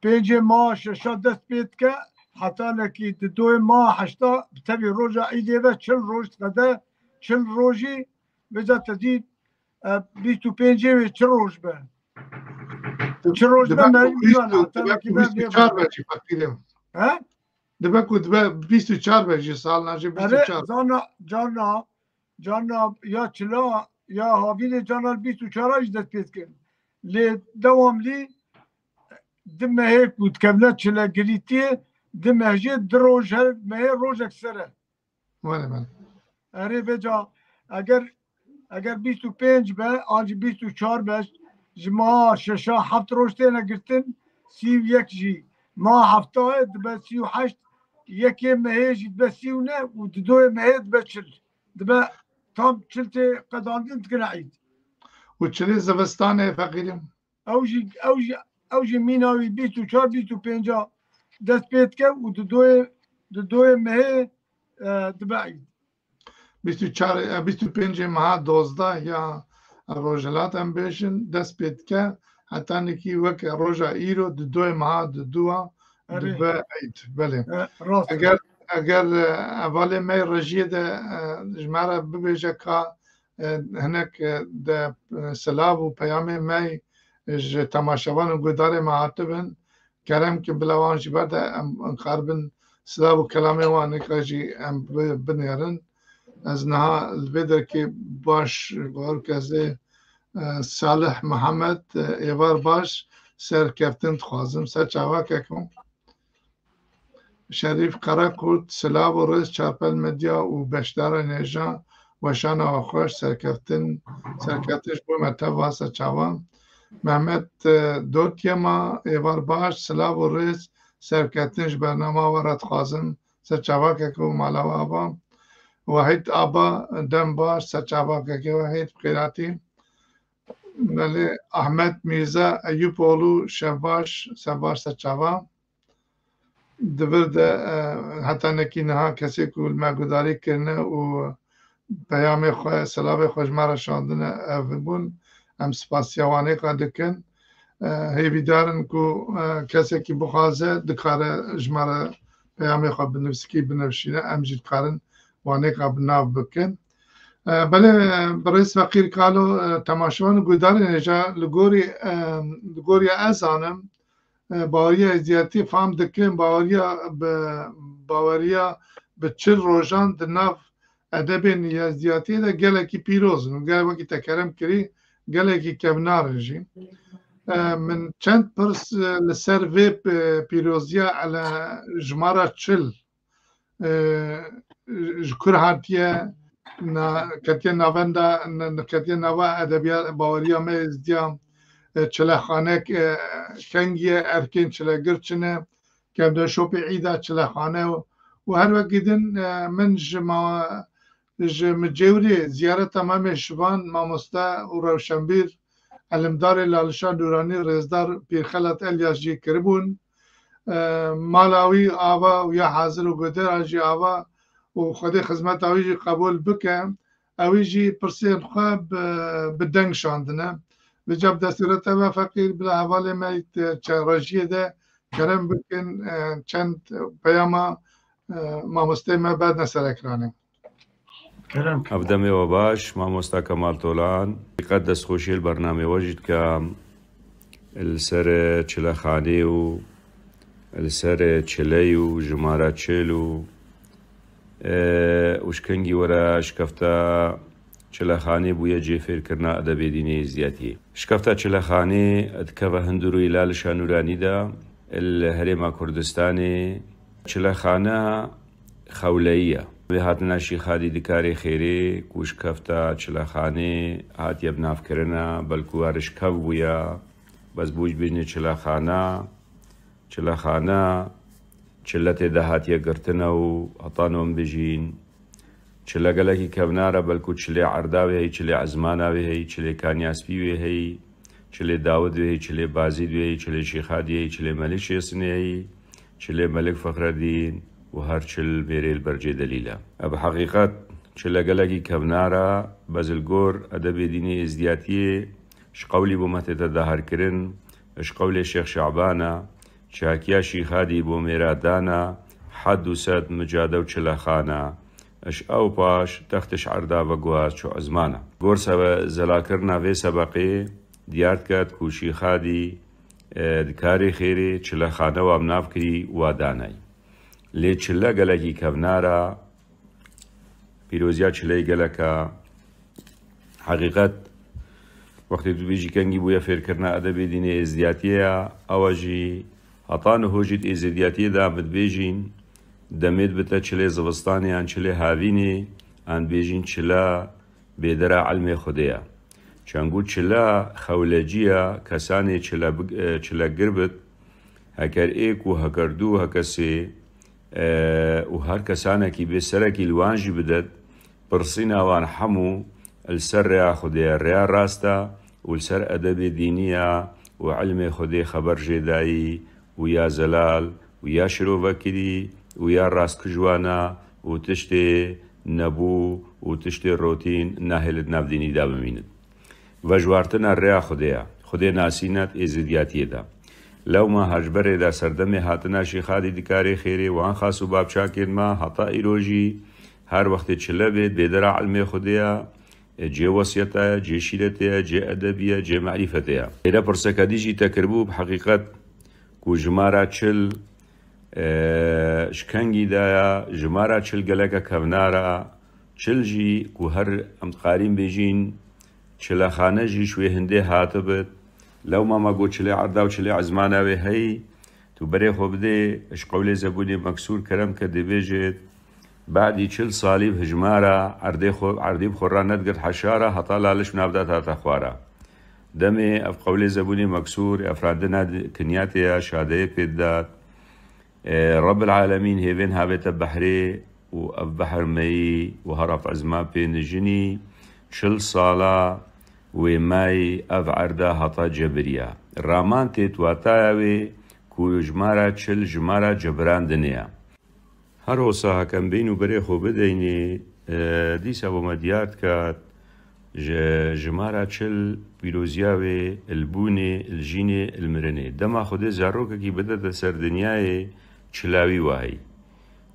pêncê meha şeşa dest pê dike, heta nekî di doyê meha heşta, bi tevî roja îdê ve çil roj diqede, çil rojî, vêca te dî, e, bîst û pêncê wê çi roj be? Çi roj be, me bîst û, heta dibe nekî me bîst û çar be jî, feqîrê. He? Dibe ku dibe bîst û çar be jî, salna jî bîst û çar. Erê, zana, carna, carna ya çila, ya havînê carna bîst û çar jî dest pê dikin. Lê dewamlî di mehê ku dikevne çile girîtiyê, di meh jê di roj her mehê rojek ser e. Wele, wele. Erê vêca, eger, eger bîst û pênc be, an jî bîst û çar be, ji meha şeşa heft roj têne girtin, sî û yek jî meha heftayê dibe sî û heşt, yekê mehê jî dibe sî û neh û di doyê mehê dibe çil. Dibe tam çil tê qedandin dikine îd. Û çilê zivistanê feqîrim? Ew jî, ew jî, ew jî mîna wî bîst û çar, bîst û pênc dest pê dike û di doyê, di doyê mehê, e, dibe îd. Bîst û çar, e, bîst û pêncê meha dozdeh ya Rojhilat em bêjin, dest pê dike, heta nikî weke roja îro di doyê meha di dua Erê. dibe îd. Belê. E, rast e. Eger, eger, e, hevalê me rejiyê de, e, ji me re bibêje ka, e, hinek, e, de, e, silav û peyamê me ji temaşevan û guhdarê me hatibin. Kerem ki bila wan ji ber de em, em karibin Silav û kelamê wan nika jî em bi-, binêrin. Ez niha li vê derkê baş ji bo her kesê, e, Salih Mihemed, e, êvar baş, serkeftin dixwazim. Ser çava keko. Şerîf Karakurt, silav û rêz Çarpel Medya û beşdarên hêja, weşana we xweş, serkeftin, serkeftin ji bo me teva, ser çava. Mehmet, e, Dotyema, êvar baş, silav û rêz, serkeftin ji bernama we re dixwazim, ser çava keko mala we ava. Wahîd Aba, dem baş, ser çava keke Wahîd, bi xêr hatî. Belê, Ahmet Mîrza Eyûpoğlu, şev baş, ser baş, ser çava. Di vir de, e, heta nekî niha kesê ku li me guhdarî kirine û peyamê xwe, silavê xwe ji me re şandine, ev bûn. Em spasiya wanêka dikin. E, hêvîdar in ku, e, kesekî bixwaze, dikare ji me re peyamê xwe bi nivîskî binivşîne, em jî dikarin wanêka bi nav bikin. E, belê, e, birêz Feqîr Kalo, e, temaşevan û guhdarên hêja, li gorî, e, li gorî ez zanim, e, baweriya Êzidiyatî fam dikim, baweriya bi, baweriya bi çil rojan di nav edebên Êzidiyatiyê de gelekî pîroz in û gel wekî te kerem kirî, gelekî kevnar in jî. E, min çend pirs, e, li ser vê, e, pîroziya ele ji me re çil, e, ji kur hatiye, na-, ketiye navenda, na-, ketiye nava edebiya-, baweriya me Êzidiya, e, çilexanek, e, kengî ye, erkên çilegir çi ne, kevde şopê îda çilexane û, û her wekî din, e, min ji ma-, ji Micêwrê ziyareta Memê Şivan, mamoste û rewşenbîr, elimdarê Lalişa Nûranî, rêzdar Pîr Xelat Elyas jî kiribûn. E, mala wî ava û ya hazir û guhdar jî ava û Xwedê xizmeta wî jî qebûl bike. Ewî jî pirsên xwe bi, bi deng şandine. Vêca bi destûrê te ve Feqîr, bila hevalê me yî te çe rejiyê de kerem bikin, e, çend peyama, e, mamosteyê me berdine ser ekranê. Kerem. Ev demê we baş, mamosta Kemal Tolan. Qet destxweşiyê li bernamê we jî dikim. Li ser çilexanê û li ser çiley û jimara çil û, e, û ji kengî were şikefta çilexanê bûye cê fêrkirina edebê dînê Êzidiyatiyê. Şikefta çilexanê dikeve hundirûyê Lalişa Nûranî de, li Herêma Kurdistanê çilexane xewleyî ye. Vê hatina Şîxadî Dikarê Xêrê ku şikefta çilexanê hatiye binavkirina, belkû her şikev bûye, bes bû jî bêjinê çilexana, çilexana, çile tê de hatiye girtine û heta no em bijîn. Çile gelekî kevnar e, belkû çilê Erda wê heyî, çilê Ezmana wê heyî, çilê Kaniyaspî wê heyî, çilê Dawid wê heyî, çilê Bazîd wê heyî, çilê Şîxadî heyî, çilê Melik Şêsinê heyî, çilê Melik Fexredîn û her çil mêrê li ber cê delîl e. E, bi heqîqet çile gelekî kevnar e, bes li gor edebê dînê Êzidiyatiyê ji qewlî bo me tête daharkirin, ji qewlê Şêx Şaban e, çakiya Şîxadî bo mêra dana, hed û sed micade û çilexana, ji ew paş text ji Erda veguhaz çû Ezmana. Gor sebe zelakirina vê sebeqê diyar diket ku Şîxadî, e, Dikarê Xêrê çilexane wa bi nav kirî wa danayî. Lê çile gelekî kevnar e, pîroziya çileyê gelek e. Heqîqet, wextê tu dibêjî kengî bûye fêrkirina edebê dînê Êzidiyatiyê ya, ewa jî heta niho jî di Êzidiyatiyê de em dibêjîn, demê dibite çilê zivistanê yan çilê havînê, em dibêjîn çile bêdera ilmê Xwedê ye. Çengû çile xewlecî ye, kesanê çile bi-, e, çile gir bit, heker êk û heker du, heke sê, e, û her kesanekî bê serekî li wan jî bidet, pirsîna wan hemû li ser rêya Xwedê ye, rêya rast e û li ser edebê dînî ye û ilmê Xwedê xeber jê dayî û ya zelal û ya şirovekirî û ya rastkijwana û tiştê nebû û tiştê rotîn nahêlit nav dînî de bimînit. Vejuartina rêya Xwedê ye. Xwedê nasînet êzidiyatiyê de. Lewma hejberê de serdemê hatina Şîxadî Dikarê Xêrê wan xas û bavçakên me heta îro jî her wextê çile bê bêdera ilmê Xwedê ye, cê wesiyeta ye, cê şîretê ye, cê edebî ye, cê merîfetê ye. Êre pirseke dî jî te kiribû, bi heqîqet ku jimara çil, E, ji kengî de ya, jimara çil geleke kevnar e. Çil jî ku her em dikarîn bêjîn, çilexane jî ji wê hindê hatibit. Lewma me got çilê erda û çilê ezmana wê heyî, tu berê xwe bidê, ji qewlê zebûnê meksûr kerem ke dibêjêt, Badî çil salî bi hijmara erdê xwe, erdî bi xwe ra nedigirt heşara, heta laliş bi nav de hate xwara. Demê ev qewlê zebûnê meksûr, efrandina di-, kinyatê ya şadeyê pê didat. E, Rebbil Alemîn hêvên havête behrê û ev behr meyî û hera bi ezma pê nijinî, çil sala wê mayî ev erda hata cebiriya. Raman tê wataya wê ku jimara çil jimara cebirandinê ya. Her hosa hekem bîn û berê xwe bideynê, e, dîsa bo me diyar dikat, ji jimara çil pîroziya wê, il bûnê, il jînê, il mirinê. Dema Xwedê zarokekî bidete ser dinyayê, çila wî wahî.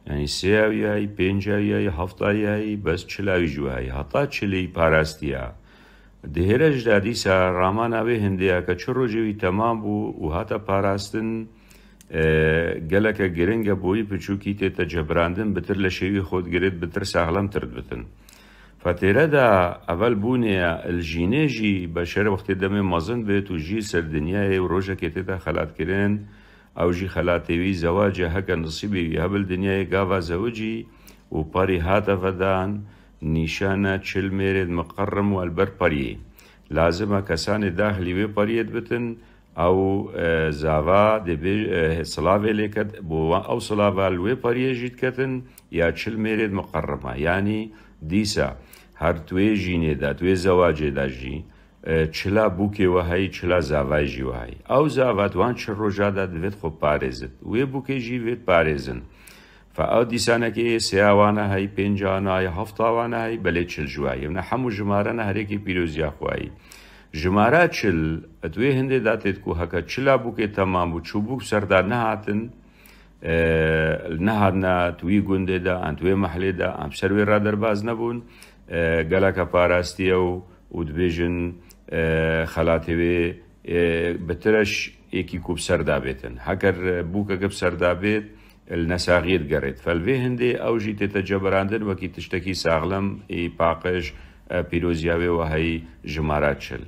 Yanî sêya wî hayî, pênca wî hayî, hefta wî hayî, bes çila wî jî wahî. Heta çilî parastiya. Dihêre ji de dîsa ramana wê hindê ya ke çi rojê wî temam bû û hate parastin, e, geleke giring e, bo wî piçûkî tête cebirandin, bitir leşê wî xwe digirêt, bitir saxlemtir dibitin. Fatêre de evel bûnê ya, il jînê jî beşer wextê demê mezin bêt û jî ser dinyayê û rojekê tête xelatkirin, ew jî xelatê wî zewac e, heke nisîbê wî hebil dinyayê gava zewicî û parî hate vedan, nîşana çil mêrêd miqerrim û elber pariyê. Lazim e kesanê daxilî wê pariyê dibitin, ew, e, zava dê bê, e, silavê lê ket, bo wan ew silava li wê pariyê jî diketin, ya çil mêrêd miqerrima. Yanî dîsa her tu wê jînê de, tu wê zewacê de jî, e, çila bûkê we heyî, çila zavayê jî we heyî. Ew zava di wan çil roja de divêt xwe parêzit. Wê bûkê jî vêt parêzin. Fa ew dîsanekê sêya wana heyî, pênca wana heyî, hefta wana heyî, belê çil ji we heyî. Evne hemû jimare ne herêkê pîroziya xwe heyî. Jimara çil, di wê hindê de têt ku heke çila bûkê temam bû, çû bûk ser de nehatin, e, nehatine tu wî gundê de, an tu wê mehlê de, an ser wê re derbaz nebûn, e, geleke parastiye û, û dibêjin, e, xelatê wê, e, bi tireş êkî ku bi ser de bêtin. Heker bûkeke bi ser de bêt, li nesaxiyê digerêt. Fel vê hindê ew jî tête ceberandin wekî tiştekî saxlem, ê paqij, e, pîroziya wê waheyî jimara çil.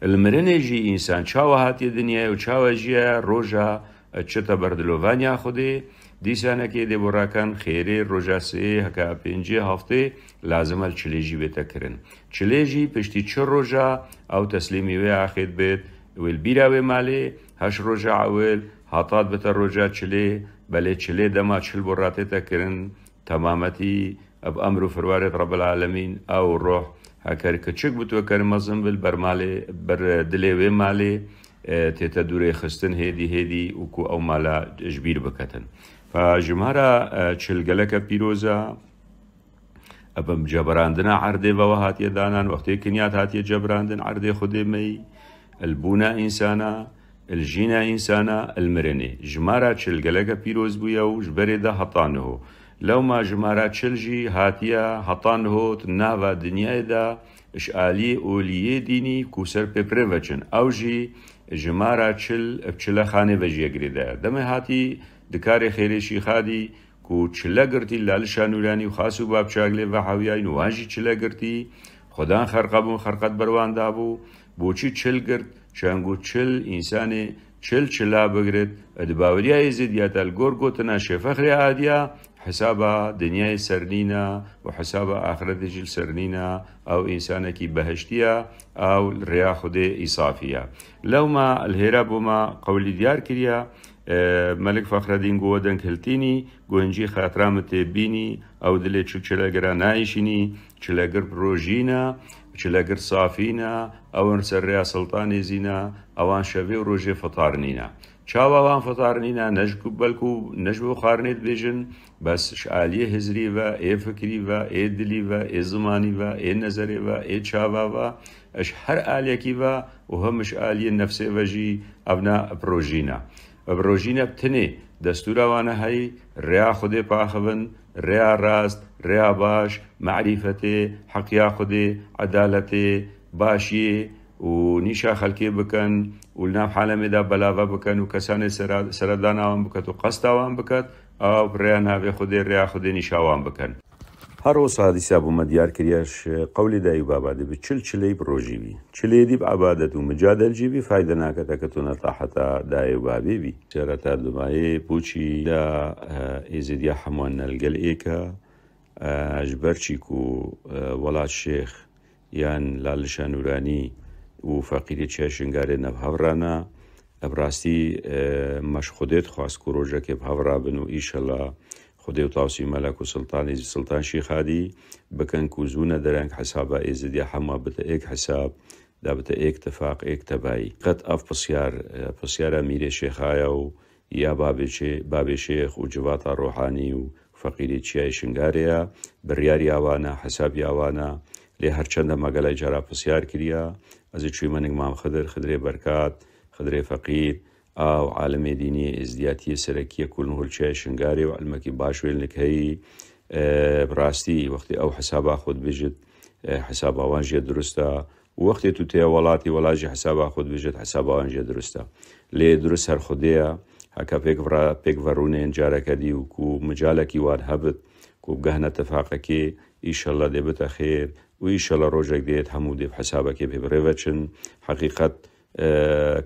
Li mirinê jî însan çawa hatiye dinyayê û çawa jiye roja çi te ber dilovaniya Xwedê, dîsanekê dê bo rakan xêrê roja sê, heka pêncê, heftê, lazim e li çilê jî bête kirin. Çilê jî piştî çi roja ew teslîmî wê axê dibêt, wê li bîra wê malê, heşt roja ewil, heta dibite roja çilê, belê çilê dema çil bo ratête kirin, temametî, Bi emr û firwarê Rebbil Alemîn, ew ruh, heker kiçik bi tu, heker mezin bi, li ber malê, ber dilê wê malê, e, tête dûrê xistin hêdî hêdî û ku ew mala ji bîr biketin. Fa jimara, e, çil geleke pîroz e, bi ceberandina erdê ve we hatiye danan, wextê kinyat hatiye ceberandin erdê Xwedê me yî, li bûna însana, Li jîna însana, li mirinê. Jimara çil geleke pîroz bûye û ji berê de heta niho. Lewma jimara çil jî hatiye heta niho di nava dinyayê de ji aliyê oliyê dînî ku ser pê pirê veçin. Ew jî jimara çil bi çilexanê ve jî ye girêdayî. Demê hatî di karê xêrê Şîxadî ku çile girtî li Alişa Nûranî û Xas û Babçaglê ve hewiyayîn û wan jî çile girtî. Xwedan xerqe bûn, xerqet ber wan dabû. Boçî çil girt? Çengo çil însanê çil çila bigirit, di baweriya Êzidiyata li gor gotina Şêfexrê Adiya, hesaba dinyayê ser nîna û hesaba axretê jî li ser nîna, ew însanekî behiştiya, ew li rêya Xwedê îsafî ya. Lewma li hêra bo me qewlî diyar kiriya, e, Melik Fexredîn go we deng hiltînî, go hincî xatira min tê bînî, ew dilê çil çilegera nayişînî, çilegir bi rojîna, çilegir safîna, ew in ser rêya Siltanê zîna, ewan şevê û rojê fitarnîna. Çawa wan fitarnîna, ne ji ku belkû ne ji bo xarnê dibêjin, bes ji aliyê hizrî ve, ê fikrî ve, ê dilî ve, ê zimanî ve, ê nezerê ve, ê çava ve, ji her aliyekî ve û him ji aliyê nefsê ve jî evna bi rojîna. Bi rojîna bi tinê destûra wana heyî, rêya Xwedê paxivin, rêya rast, rêya baş, merîfetê, heqiya Xwedê, edaletê, başiyê, û nîşa xelkê bikin û li nav alemê de belave bikin û kesanê sera-, seredana wan biket û qesta wan biket, ew bi rêya navê Xwedê, rêya Xwedê nîşa wan bikin. Her wisa dîsa bû me diyar kiriye, ji qewlê dayê û baba dê bi çil çileyî bi rojî bî. Çileyê dî bi ebadet û micadel jî bî, fayde nake te ketûne taheta dayê û babê bî. Sereta dimayê pûçî da, e, Êzidiya hemû ne li gel êk e, e, ji ber çî ku, e, Welat Şêx yan Lalişa Nûranî û feqîrê Çiya Şingarê ne bi hev re ne. Bi rastî, e, me ji Xwedê dixwast ku rojekê bi hev re bin û îşela Xwedê û Tawsî Melek û Siltanî, Siltan Şîxadî bikin ku zû ne dereng hesaba Êzidiya hema bite êk hesab, da bite êk tifaq, êk tebayî. Qet ev pisyar, e, pisyara Mîrê Şêxaya û ya babê çê-, babê Şêx û civata Rohanî û feqîrê Çiyayê Şingarê ya, biryariya wan e, hesabiya wan e. Lê her çende me gelek cara pisyar kiriya, ez ê çûyme ning Mam Xidir, Xidirê Berkat, Xidirê Feqîr, a û alimê dînî êzdiyatiyê serekî ye ku li Nihol Çiyayê Şingarê û ilmekî baş wê li nik heyî. E, bi rastî wextê ew hesaba xwe dibêjit, e, hesaba wan jî ye durust e. Û wextê tu têye welatî, welat jî hesaba xwe dibêjit, hesaba wan jî ye durust e. Lê durust her Xwedê ye. Heke pêk vira-, pêk verûnên careke dî û ku micalekî wan hebit, ku bigehne tifaqekê, îşellah dê bite xêr û îşellah rojek dêt hemû dê bi hesabekê pê bi rê veçin. Heqîqet, e,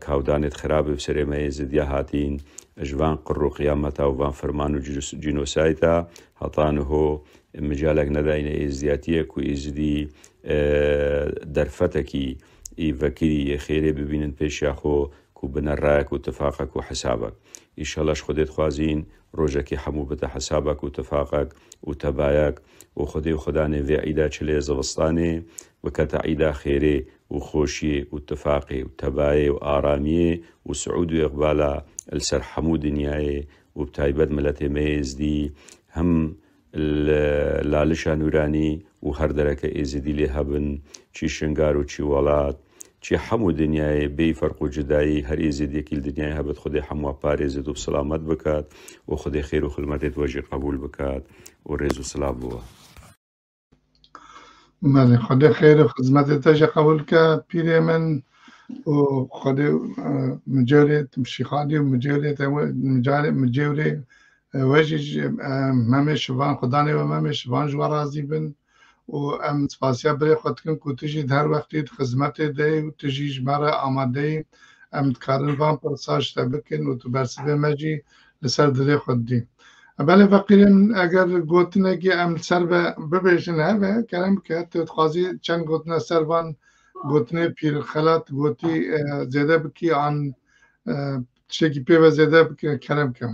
kawdanêt xirabê bi serê me yê Êzidiya hatîn, ji van qir û qiyameta û van ferman û cînos-, cînosayta heta niho micalek nedayne Êzidiyatiyê ku Êzidî, e, derfetekî î vekirî yê xêrê bibînin pêşiya xwe ku bine rayek û tifaqek û hesabek. Îşellah ji Xwedê dixwazîn rojekê hemû bite hesabek û tifaqek û tebayek û Xwedê û Xwedanê vê îda çilê zivistanê bikete îda xêrê û xweşiyê û tifaqê û tebayê û aramiyê û siûd û îqbala li ser hemû dinyayê û bi taybet miletê me yê Êzidî hem li Lalişa Nûranî û her dereke Êzidî lê hebin, çî Şingar û çî welat, çî hemû dinyayê bêyî ferq û cudayî her Êzidiyekî li dinyayê hebit, Xwedê hemû parêzit û bi selamet bikat û Xwedê xêr û xilmetê we jî qebûl bikat û rêz û silav bi we. Belê, Xwedê xêr û xizmetê te jî qebûl ke, pîrê min, û Xwedê, e, micêwrê Şîxadî û micêwrê te we, micare-, micêwrê, e, we jî, e, Memê Şivan, Xudanê we Memê Şivan ji we razî bin. Û em spasiya birê xwe dikin ku tu jî di her wextî di xizmetê de yî û tu jî ji me re amade yî. Em dikarin van pirsa ji te bikin û tu bersivê me jî li ser dilê xwe didî. Belê feqîrê min, eger gotinekî em li ser ve bibêjin hebe, kerem ke, tu dixwazî çend gotina ser van gotinê pîr Xelat gotî, e, zêde bikî an, e, tiştekî pê ve zêde bike, kerem ke.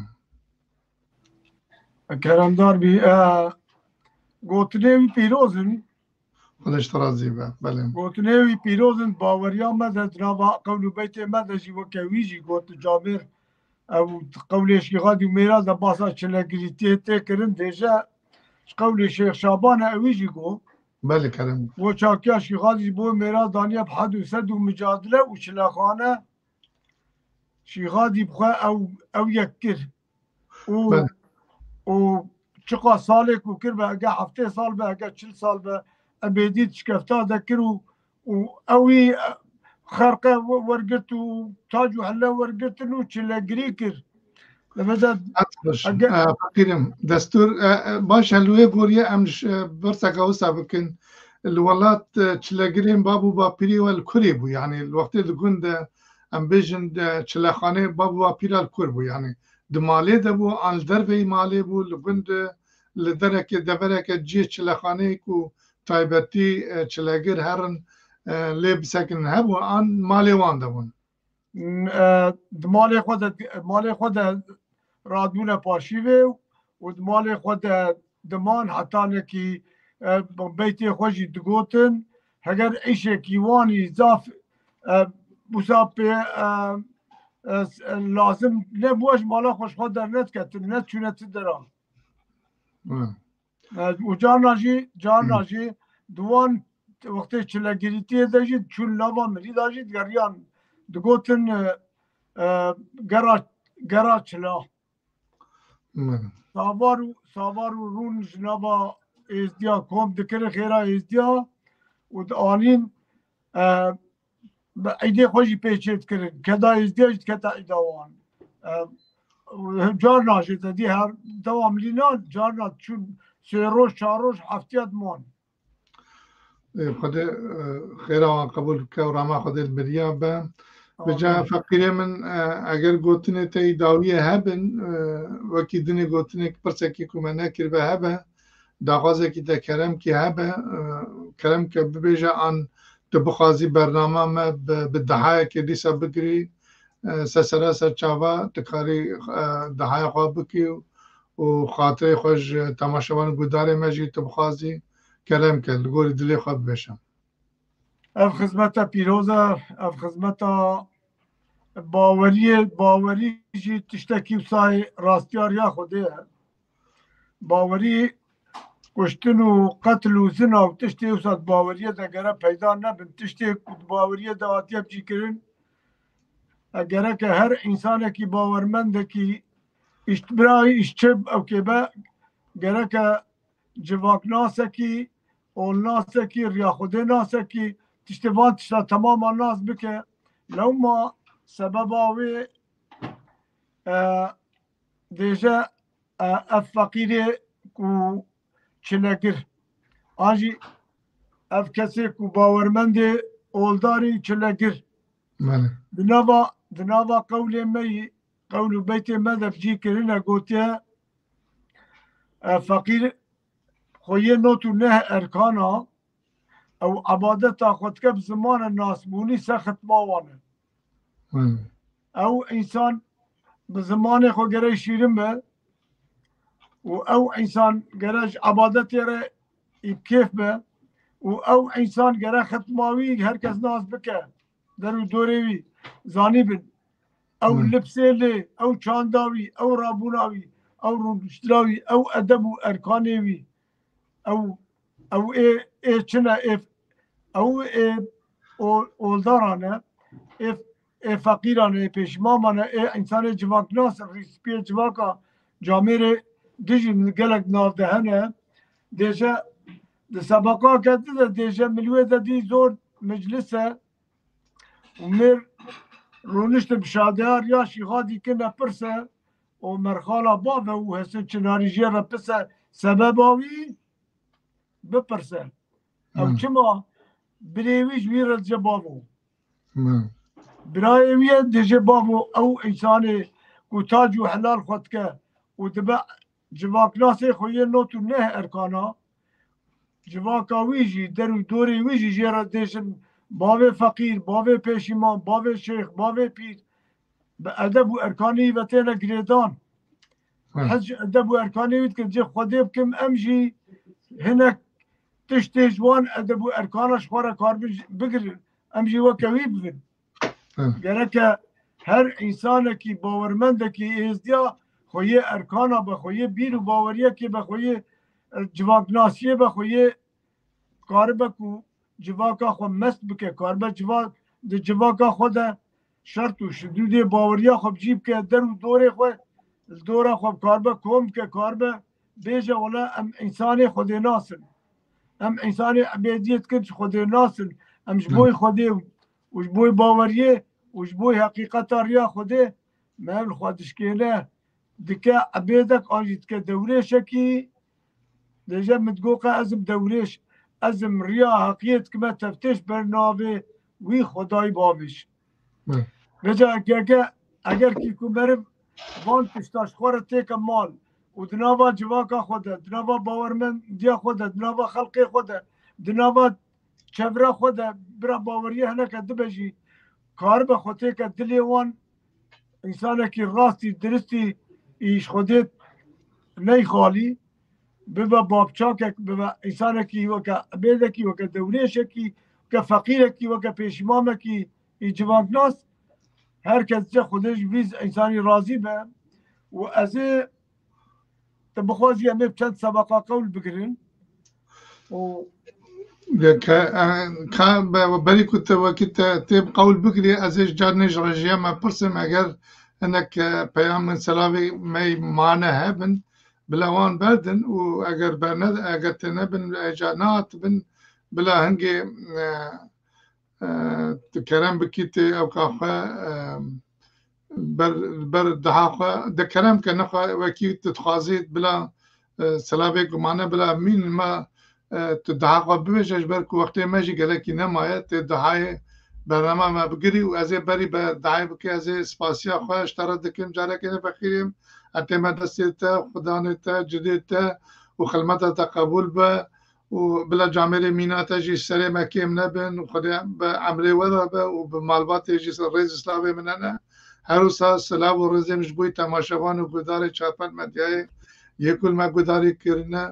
Keremdar bî, e, gotinê wî pîroz in. Xwedê ji te razî be, belê. Gotinê wî pîroz in, baweriya me de di nava qewl û beytê me de jî weke wî jî got, camêr ew qewlê Şîxadî û Mêra de basa çilegirîtiyê tê kirin, dêje ji qewlê Şêx Şaban e, ewî jî got. Belê, kerem. Wo çakiya Şîxadî ji bo Mêra daniye bi hed û sed û micadile û çilexane Şîxadî bi xwe ew, ew yek kir. Û, Belê. û çiqa salê ku kir be, hege heftê sal be, hege çil sal be, em êdî di şikefta de kir û, û ewî, e, xerqe we-, wergirt û tac û helle wergirtin û çilegirî kir. Li vê de Hat xweş. Hege- E, feqîrim. Destûr, e, e, baş e, li wê goriyê em ji, e, pirseke wisa bikin. Li welat, e, çilegirên bab û bapîrê we li kurê bû? Yanî li wextê li gund de, em bêjin, de çilexanê bab û bapîra li kur bû? Yanî di malê de bû, an li derveyî malê bû, li gund, li derekê, devereke cihê çilexaneyê ku taybetî, e, çilegir herin, e, lê bisekinin hebû, an malê wan de bûn? M-, e, di malê xwe de, malê xwe de radibûne paşîvê û di malê xwe de diman hetanekî, e, beytê xwe jî digotin. Heger îşekî wanî zaf, e, wisa pê, e, e, lazim nebû, ji mala xwe ji xwe dernediketin, neçûne ti deran. Hı. E, û carna jî, carna Hı. jî di wan wextê çilegirîtiyê de jî diçûn nava mirî de jî digeriyan, digotin, e, e, gera, gera çila. Hı. Savar û, savar û rûn ji nava êzdiya kom dikirin, xêra êzdiya û dianîn, e, bi eydê xwe jî pê çêdikirin. Keda Êzdiya jî dikete eyda wan. E, carna jî te dî her dewamlî nan, carna çûn sê roj, çar roj, heftiya diman. Ê, Xwedê, e, xêra wan qebûl bike û rama Xwedê li beriya be. Bi ca Amîn. Feqîrê min, e, eger gotinê te yî dawiyê hebin, e, wekî dinê gotinê pirsekî ku me nekiribe hebe, daxwazekî te kerem kî hebe, e, kerem ke bibêje an tu bixwazî bernama me bi, bi dehayekê dîsa bigirî, e, ser sera ser çava tu karî, e, dehaya xwe bikî û xatirê xwe ji temaşevan û guhdarê me jî tu bixwazî kerem ke li gorî dilê xwe bibêje. Ev xizmeta pîroz e, ev xizmeta baweriyê, bawerî jî tiştekî wisa ye, rastiya riya Xwedê ye. Bawerî, kuştin û qetl û zina û tiştê wisa di baweriyê de gere peyda nebin. Tiştê ku di baweriyê de hatiye bicîkirin, e, gereke her însanekî bawermendekî îştbirayî îşçi ew kê be, gereke civaknasekî, olnasekî, riya Xwedê nasekî, tiştê van tişta temama nas bike. Lewma sebeba wê, e, dêje, e, ev feqîrê ku çilegir, an jî ev kesê ku bawermendê oldarî çilegir. Belê. Di nava, di nava qewlê me yî, qewl û beytê me de cî kirine, gotiye, e, feqîr xwe yê not û neh erkana, ew ebadeta xwe dike bi zimana nasbûnî ser xitma wan e. Hmm. Ew însan bi zimanê xwe gere şîrin be û ew însan gere ji ebadetê re î bi kêf be û ew însan gere xitma wî her kes nas bike. Der û dorê wî zanî bin. Ew Hmm. lipsê lê, ew çanda wî, ew rabûna wî, ew rûniştina wî, ew edeb û erkanê wî, ew, ew ê, ê çi ne, ê, ew ê o-, oldaran e, ê, ê feqîran e, ê pêşimaman e, ê însanê civaknas e, rîspiyê civaka camêrê dijî min gelek nav de hene. Dêje di sebaqake di de dêje min wê de dî zor meclis e. Û mêr rûniştin bi şadeya riya şîxa dîkine pirse û merxala bave û Hesin Çinarî jê re pise sebeba wî bipirse. Ew Hmm. çima birê wî ji wî re dice bavo? Hmm. Birayê wî ye, dêje bavo ew însanê ku tac û helal xwe dike û dibe civaknasê xwe yê not û neh erkana, civaka wî jî, der û dorê wî jî jê re dêjin bavê feqîr, bavê pêşîman, bavê şêx, bavê pîr. Bi edeb û erkanê wî ve têne girêdan. Hı. Hez ji edeb û erkanê wî dikim, cê Xwedê bikim, em jî hinek tiştê ji wan edeb û erkana ji xwe re karibin bigirin. Em jî weke wî bibin. Hı. Gereke her însanekî, bawermendekî êzdiya xwe yê erkana be, xwe yê bîr û baweriyekê be, xwe yê, e, civaknasiyê be, xwe yê karibe ku civaka xwe mest bike, karibe civa-, di civaka xwe de şert û şidûdê baweriya xwe bi cî bike, der û dorê xwe, li dora xwe karibe kom bike, karibe bêje, wela em însanê Xwedê nasin. Em însanê ebediyê dikin ji Xwedê nasin. Em ji Hı. boy Xwedê û ji boy baweriyê û ji boy heqîqeta riya Xwedê me ev li xwe dişkêne. Dike ebêdek an jî dike dewrêşekî, dêje min digo qe ez im dewrêş, ez im riya heqiyê dikime teftêş ber navê wî Xwedayî bavêj. Hı. Vêca gege eger kî ku meriv van tişta ji xwe re têke mal û di nava civaka xwe de, di nava bawermendiya xwe de, di nava xelkê xwe de, di nava çevra xwe de bira baweriye hineke dibe jî, karibe xwe têke dilê wan, însanekî rastî, diristî, î ji Xwedê neyxalî, bibe babçakek, bibe însanekî weke ebêdekî, weke dewrêşekî, weke feqîrekî, weke pêşîmamekî, î civaknas, her kes ce Xwedê ji vî însanî razî be. Û ez ê, tu bixwazî em ê bi çend sebeqa qewl bigirin. Û Ye ke, e, ka be, berî ku te wekî te tê bi qewl bigirî, ez ê ji carinê ji rejiya me pirsim, eger hinek, e, peyamên selavê me mane hebin, bila wan berdin û eger berne, eger tê nebin, eca nehatibin, bila hingê, e, e, tu kerem bikî tê ewka xwe, e, ber, ber daha xwe de kerem ke nexwe wekî tu dixwazî bila, e, selavê gumane bila mîn me, e, tu daha xwe bibêje ji ber ku wextê me jî gelekî nemaye, tê dahayê bernama me bigirî û ez ê berî be dahayê bike, ez ê spasiya xwe ji te re dikim, carekê ne fexîrîm, etê me destê te, xudanê te, cidê te û xilmeta te qebûl be û bila camêrê mîna te jî serê me kêm nebin û Xwedê bi emrê we de be û bi malbatê jî rêz û slavê min hene. Her wisa silav û rêzê min ji bo temaşevan û guhdarê Çarpend Medyayê yê ku li me guhdarî kirine,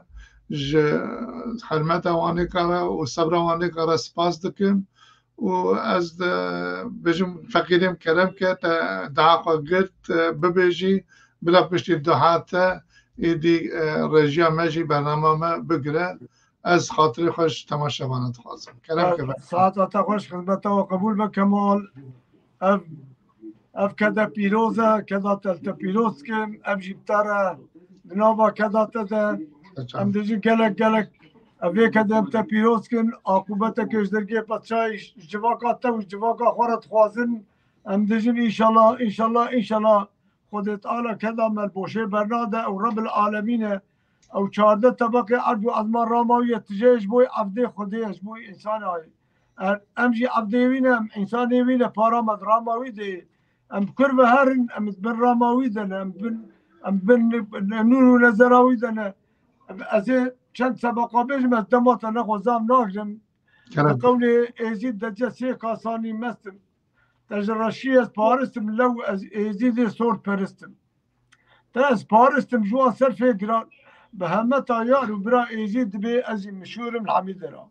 ji hurmeta wanê kare û sebra wanê kare spas dikim û ez de bêjim feqîrê min kerem ke te daha xwe girt, e, bibêjî, bila piştî daha te êdî, e, rejiya me jî bernama me bigire. Ez xatirê xwe ji temaşevana dixwazim. Kerem ke. Saeta te xweş, xizmeta we qebûl be Kemal. Ev, ev kede pîroz e, keda te li te pîroz dikim. Ev jî bi te re di nava keda te de. Em dijin gelek gelek ev vê kede em te pîroz dikin. Aqûbeteke ji dergê Petşayê ji civaka te û ji civaka xwe re dixwazin. Em dijin înşallah, înşallah, înşallah. Xwedê Teala keda me li boşê bernade ew Rebil Alemîn e. Ew çardeh tebeqê erd û ezman ramawiye tije ji bo evdê Xwedê ye, ji bo însanayê. Er, em jî evdê wî ne, em însanê wî ne, para me di rama wî de ye. Em bi kur ve herin, em di bin rama wî de ne, em bin, em bin nûr û nezera wî de ne. Ez ê çend sebeqa bêjim, ez dema te nexwezam nagrim. Kerem. Di qewlê Êzîd de ce sê kasanî mestim. Te ji reşî ez paristim, lew ez Êzîdê sor peristim. Te ez paristim ji wan ser fê giran. Bi hemeta yar û bira Êzîd dibê ez jî mişûrim li hemî dera.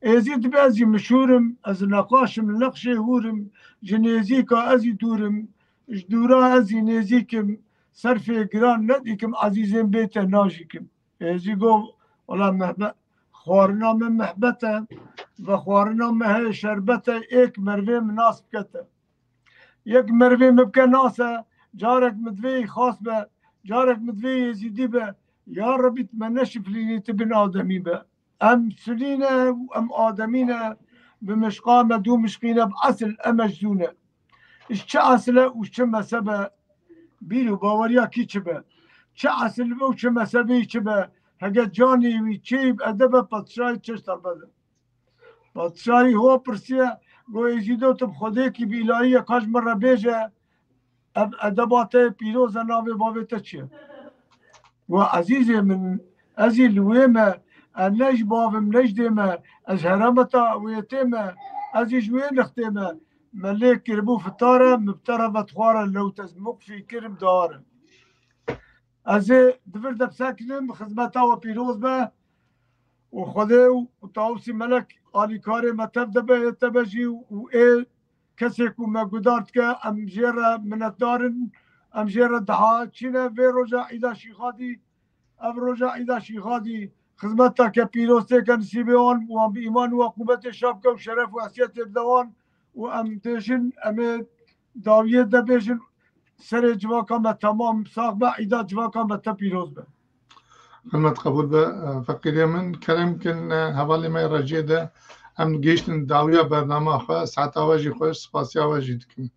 Êzîd dibê ez jî mişûrim, ez neqaşim, li nexşê hûrim, ji nêzîka ez jî dûrim, ji dûra ez jî nêzîkim, ser fê giran nedîkim, ezîzên bê te najîkim. Êzî got, wela mehbe-, xwarina min mehbet e, vexwarina min heye şerbet e, êk mervê min nas bike te. Yek mervê min bike nas e, carek min divê xas be, carek min divê Êzîdî be. Ya Rebî, tu me neşiflînî, tu bin ademî be. Em sunî ne û em ademî ne, bi mişqa me dû mişqî ne, bi esil em e ji zû ne. Ji çi esil e û çi mezheb e, bîr û baweriya kî çi be, çi esil be û çi mezhebê çi be, hege canê wî çêyî bi edeb e, padşahî çi ji te re bide. Padşahî ho pirsiye, got, Êzîdo, tu bi Xwedêkî bi îlahiyê ka ji min re bêje, ev edeba te yê pîroz e, navê bavê te çi ye? Got, ezîzê min, ez jî li wê me, ez ne ji bav im, ne ji dê me, ez heremeta wêtê me, ez jî ji wê nixtê me, me lê kiribû fitare, min bi te re vedixware lewt, ez mukfî kirim dare. Ez ê di vir de bisekinim, xizmeta we pîroz be û Xwedê û Tawusî Melek alîkarê me tev de be, yê te be jî û ê kesê ku me guhdar dike, em jê re minetdar in, em jê re diha çîne vê roja Îda Şîxadî, ev roja Îda Şîxadî, xizmeta ke pîroz têke nisîbê wan, wan bi îman û aqûbetê şa bike û şeref û hesiyetê bide wan û em dêjin, em ê dawiyê de bêjin, serê civaka me temam sax be, Îda civaka me te pîroz be. Xizmet qebûl be, e, feqîrê min. Kerem kin, e, hevalê me yê Reciyê de em gihiştin dawiya bernama xwe, saeta we jî xweş, spasiya we jî dikim.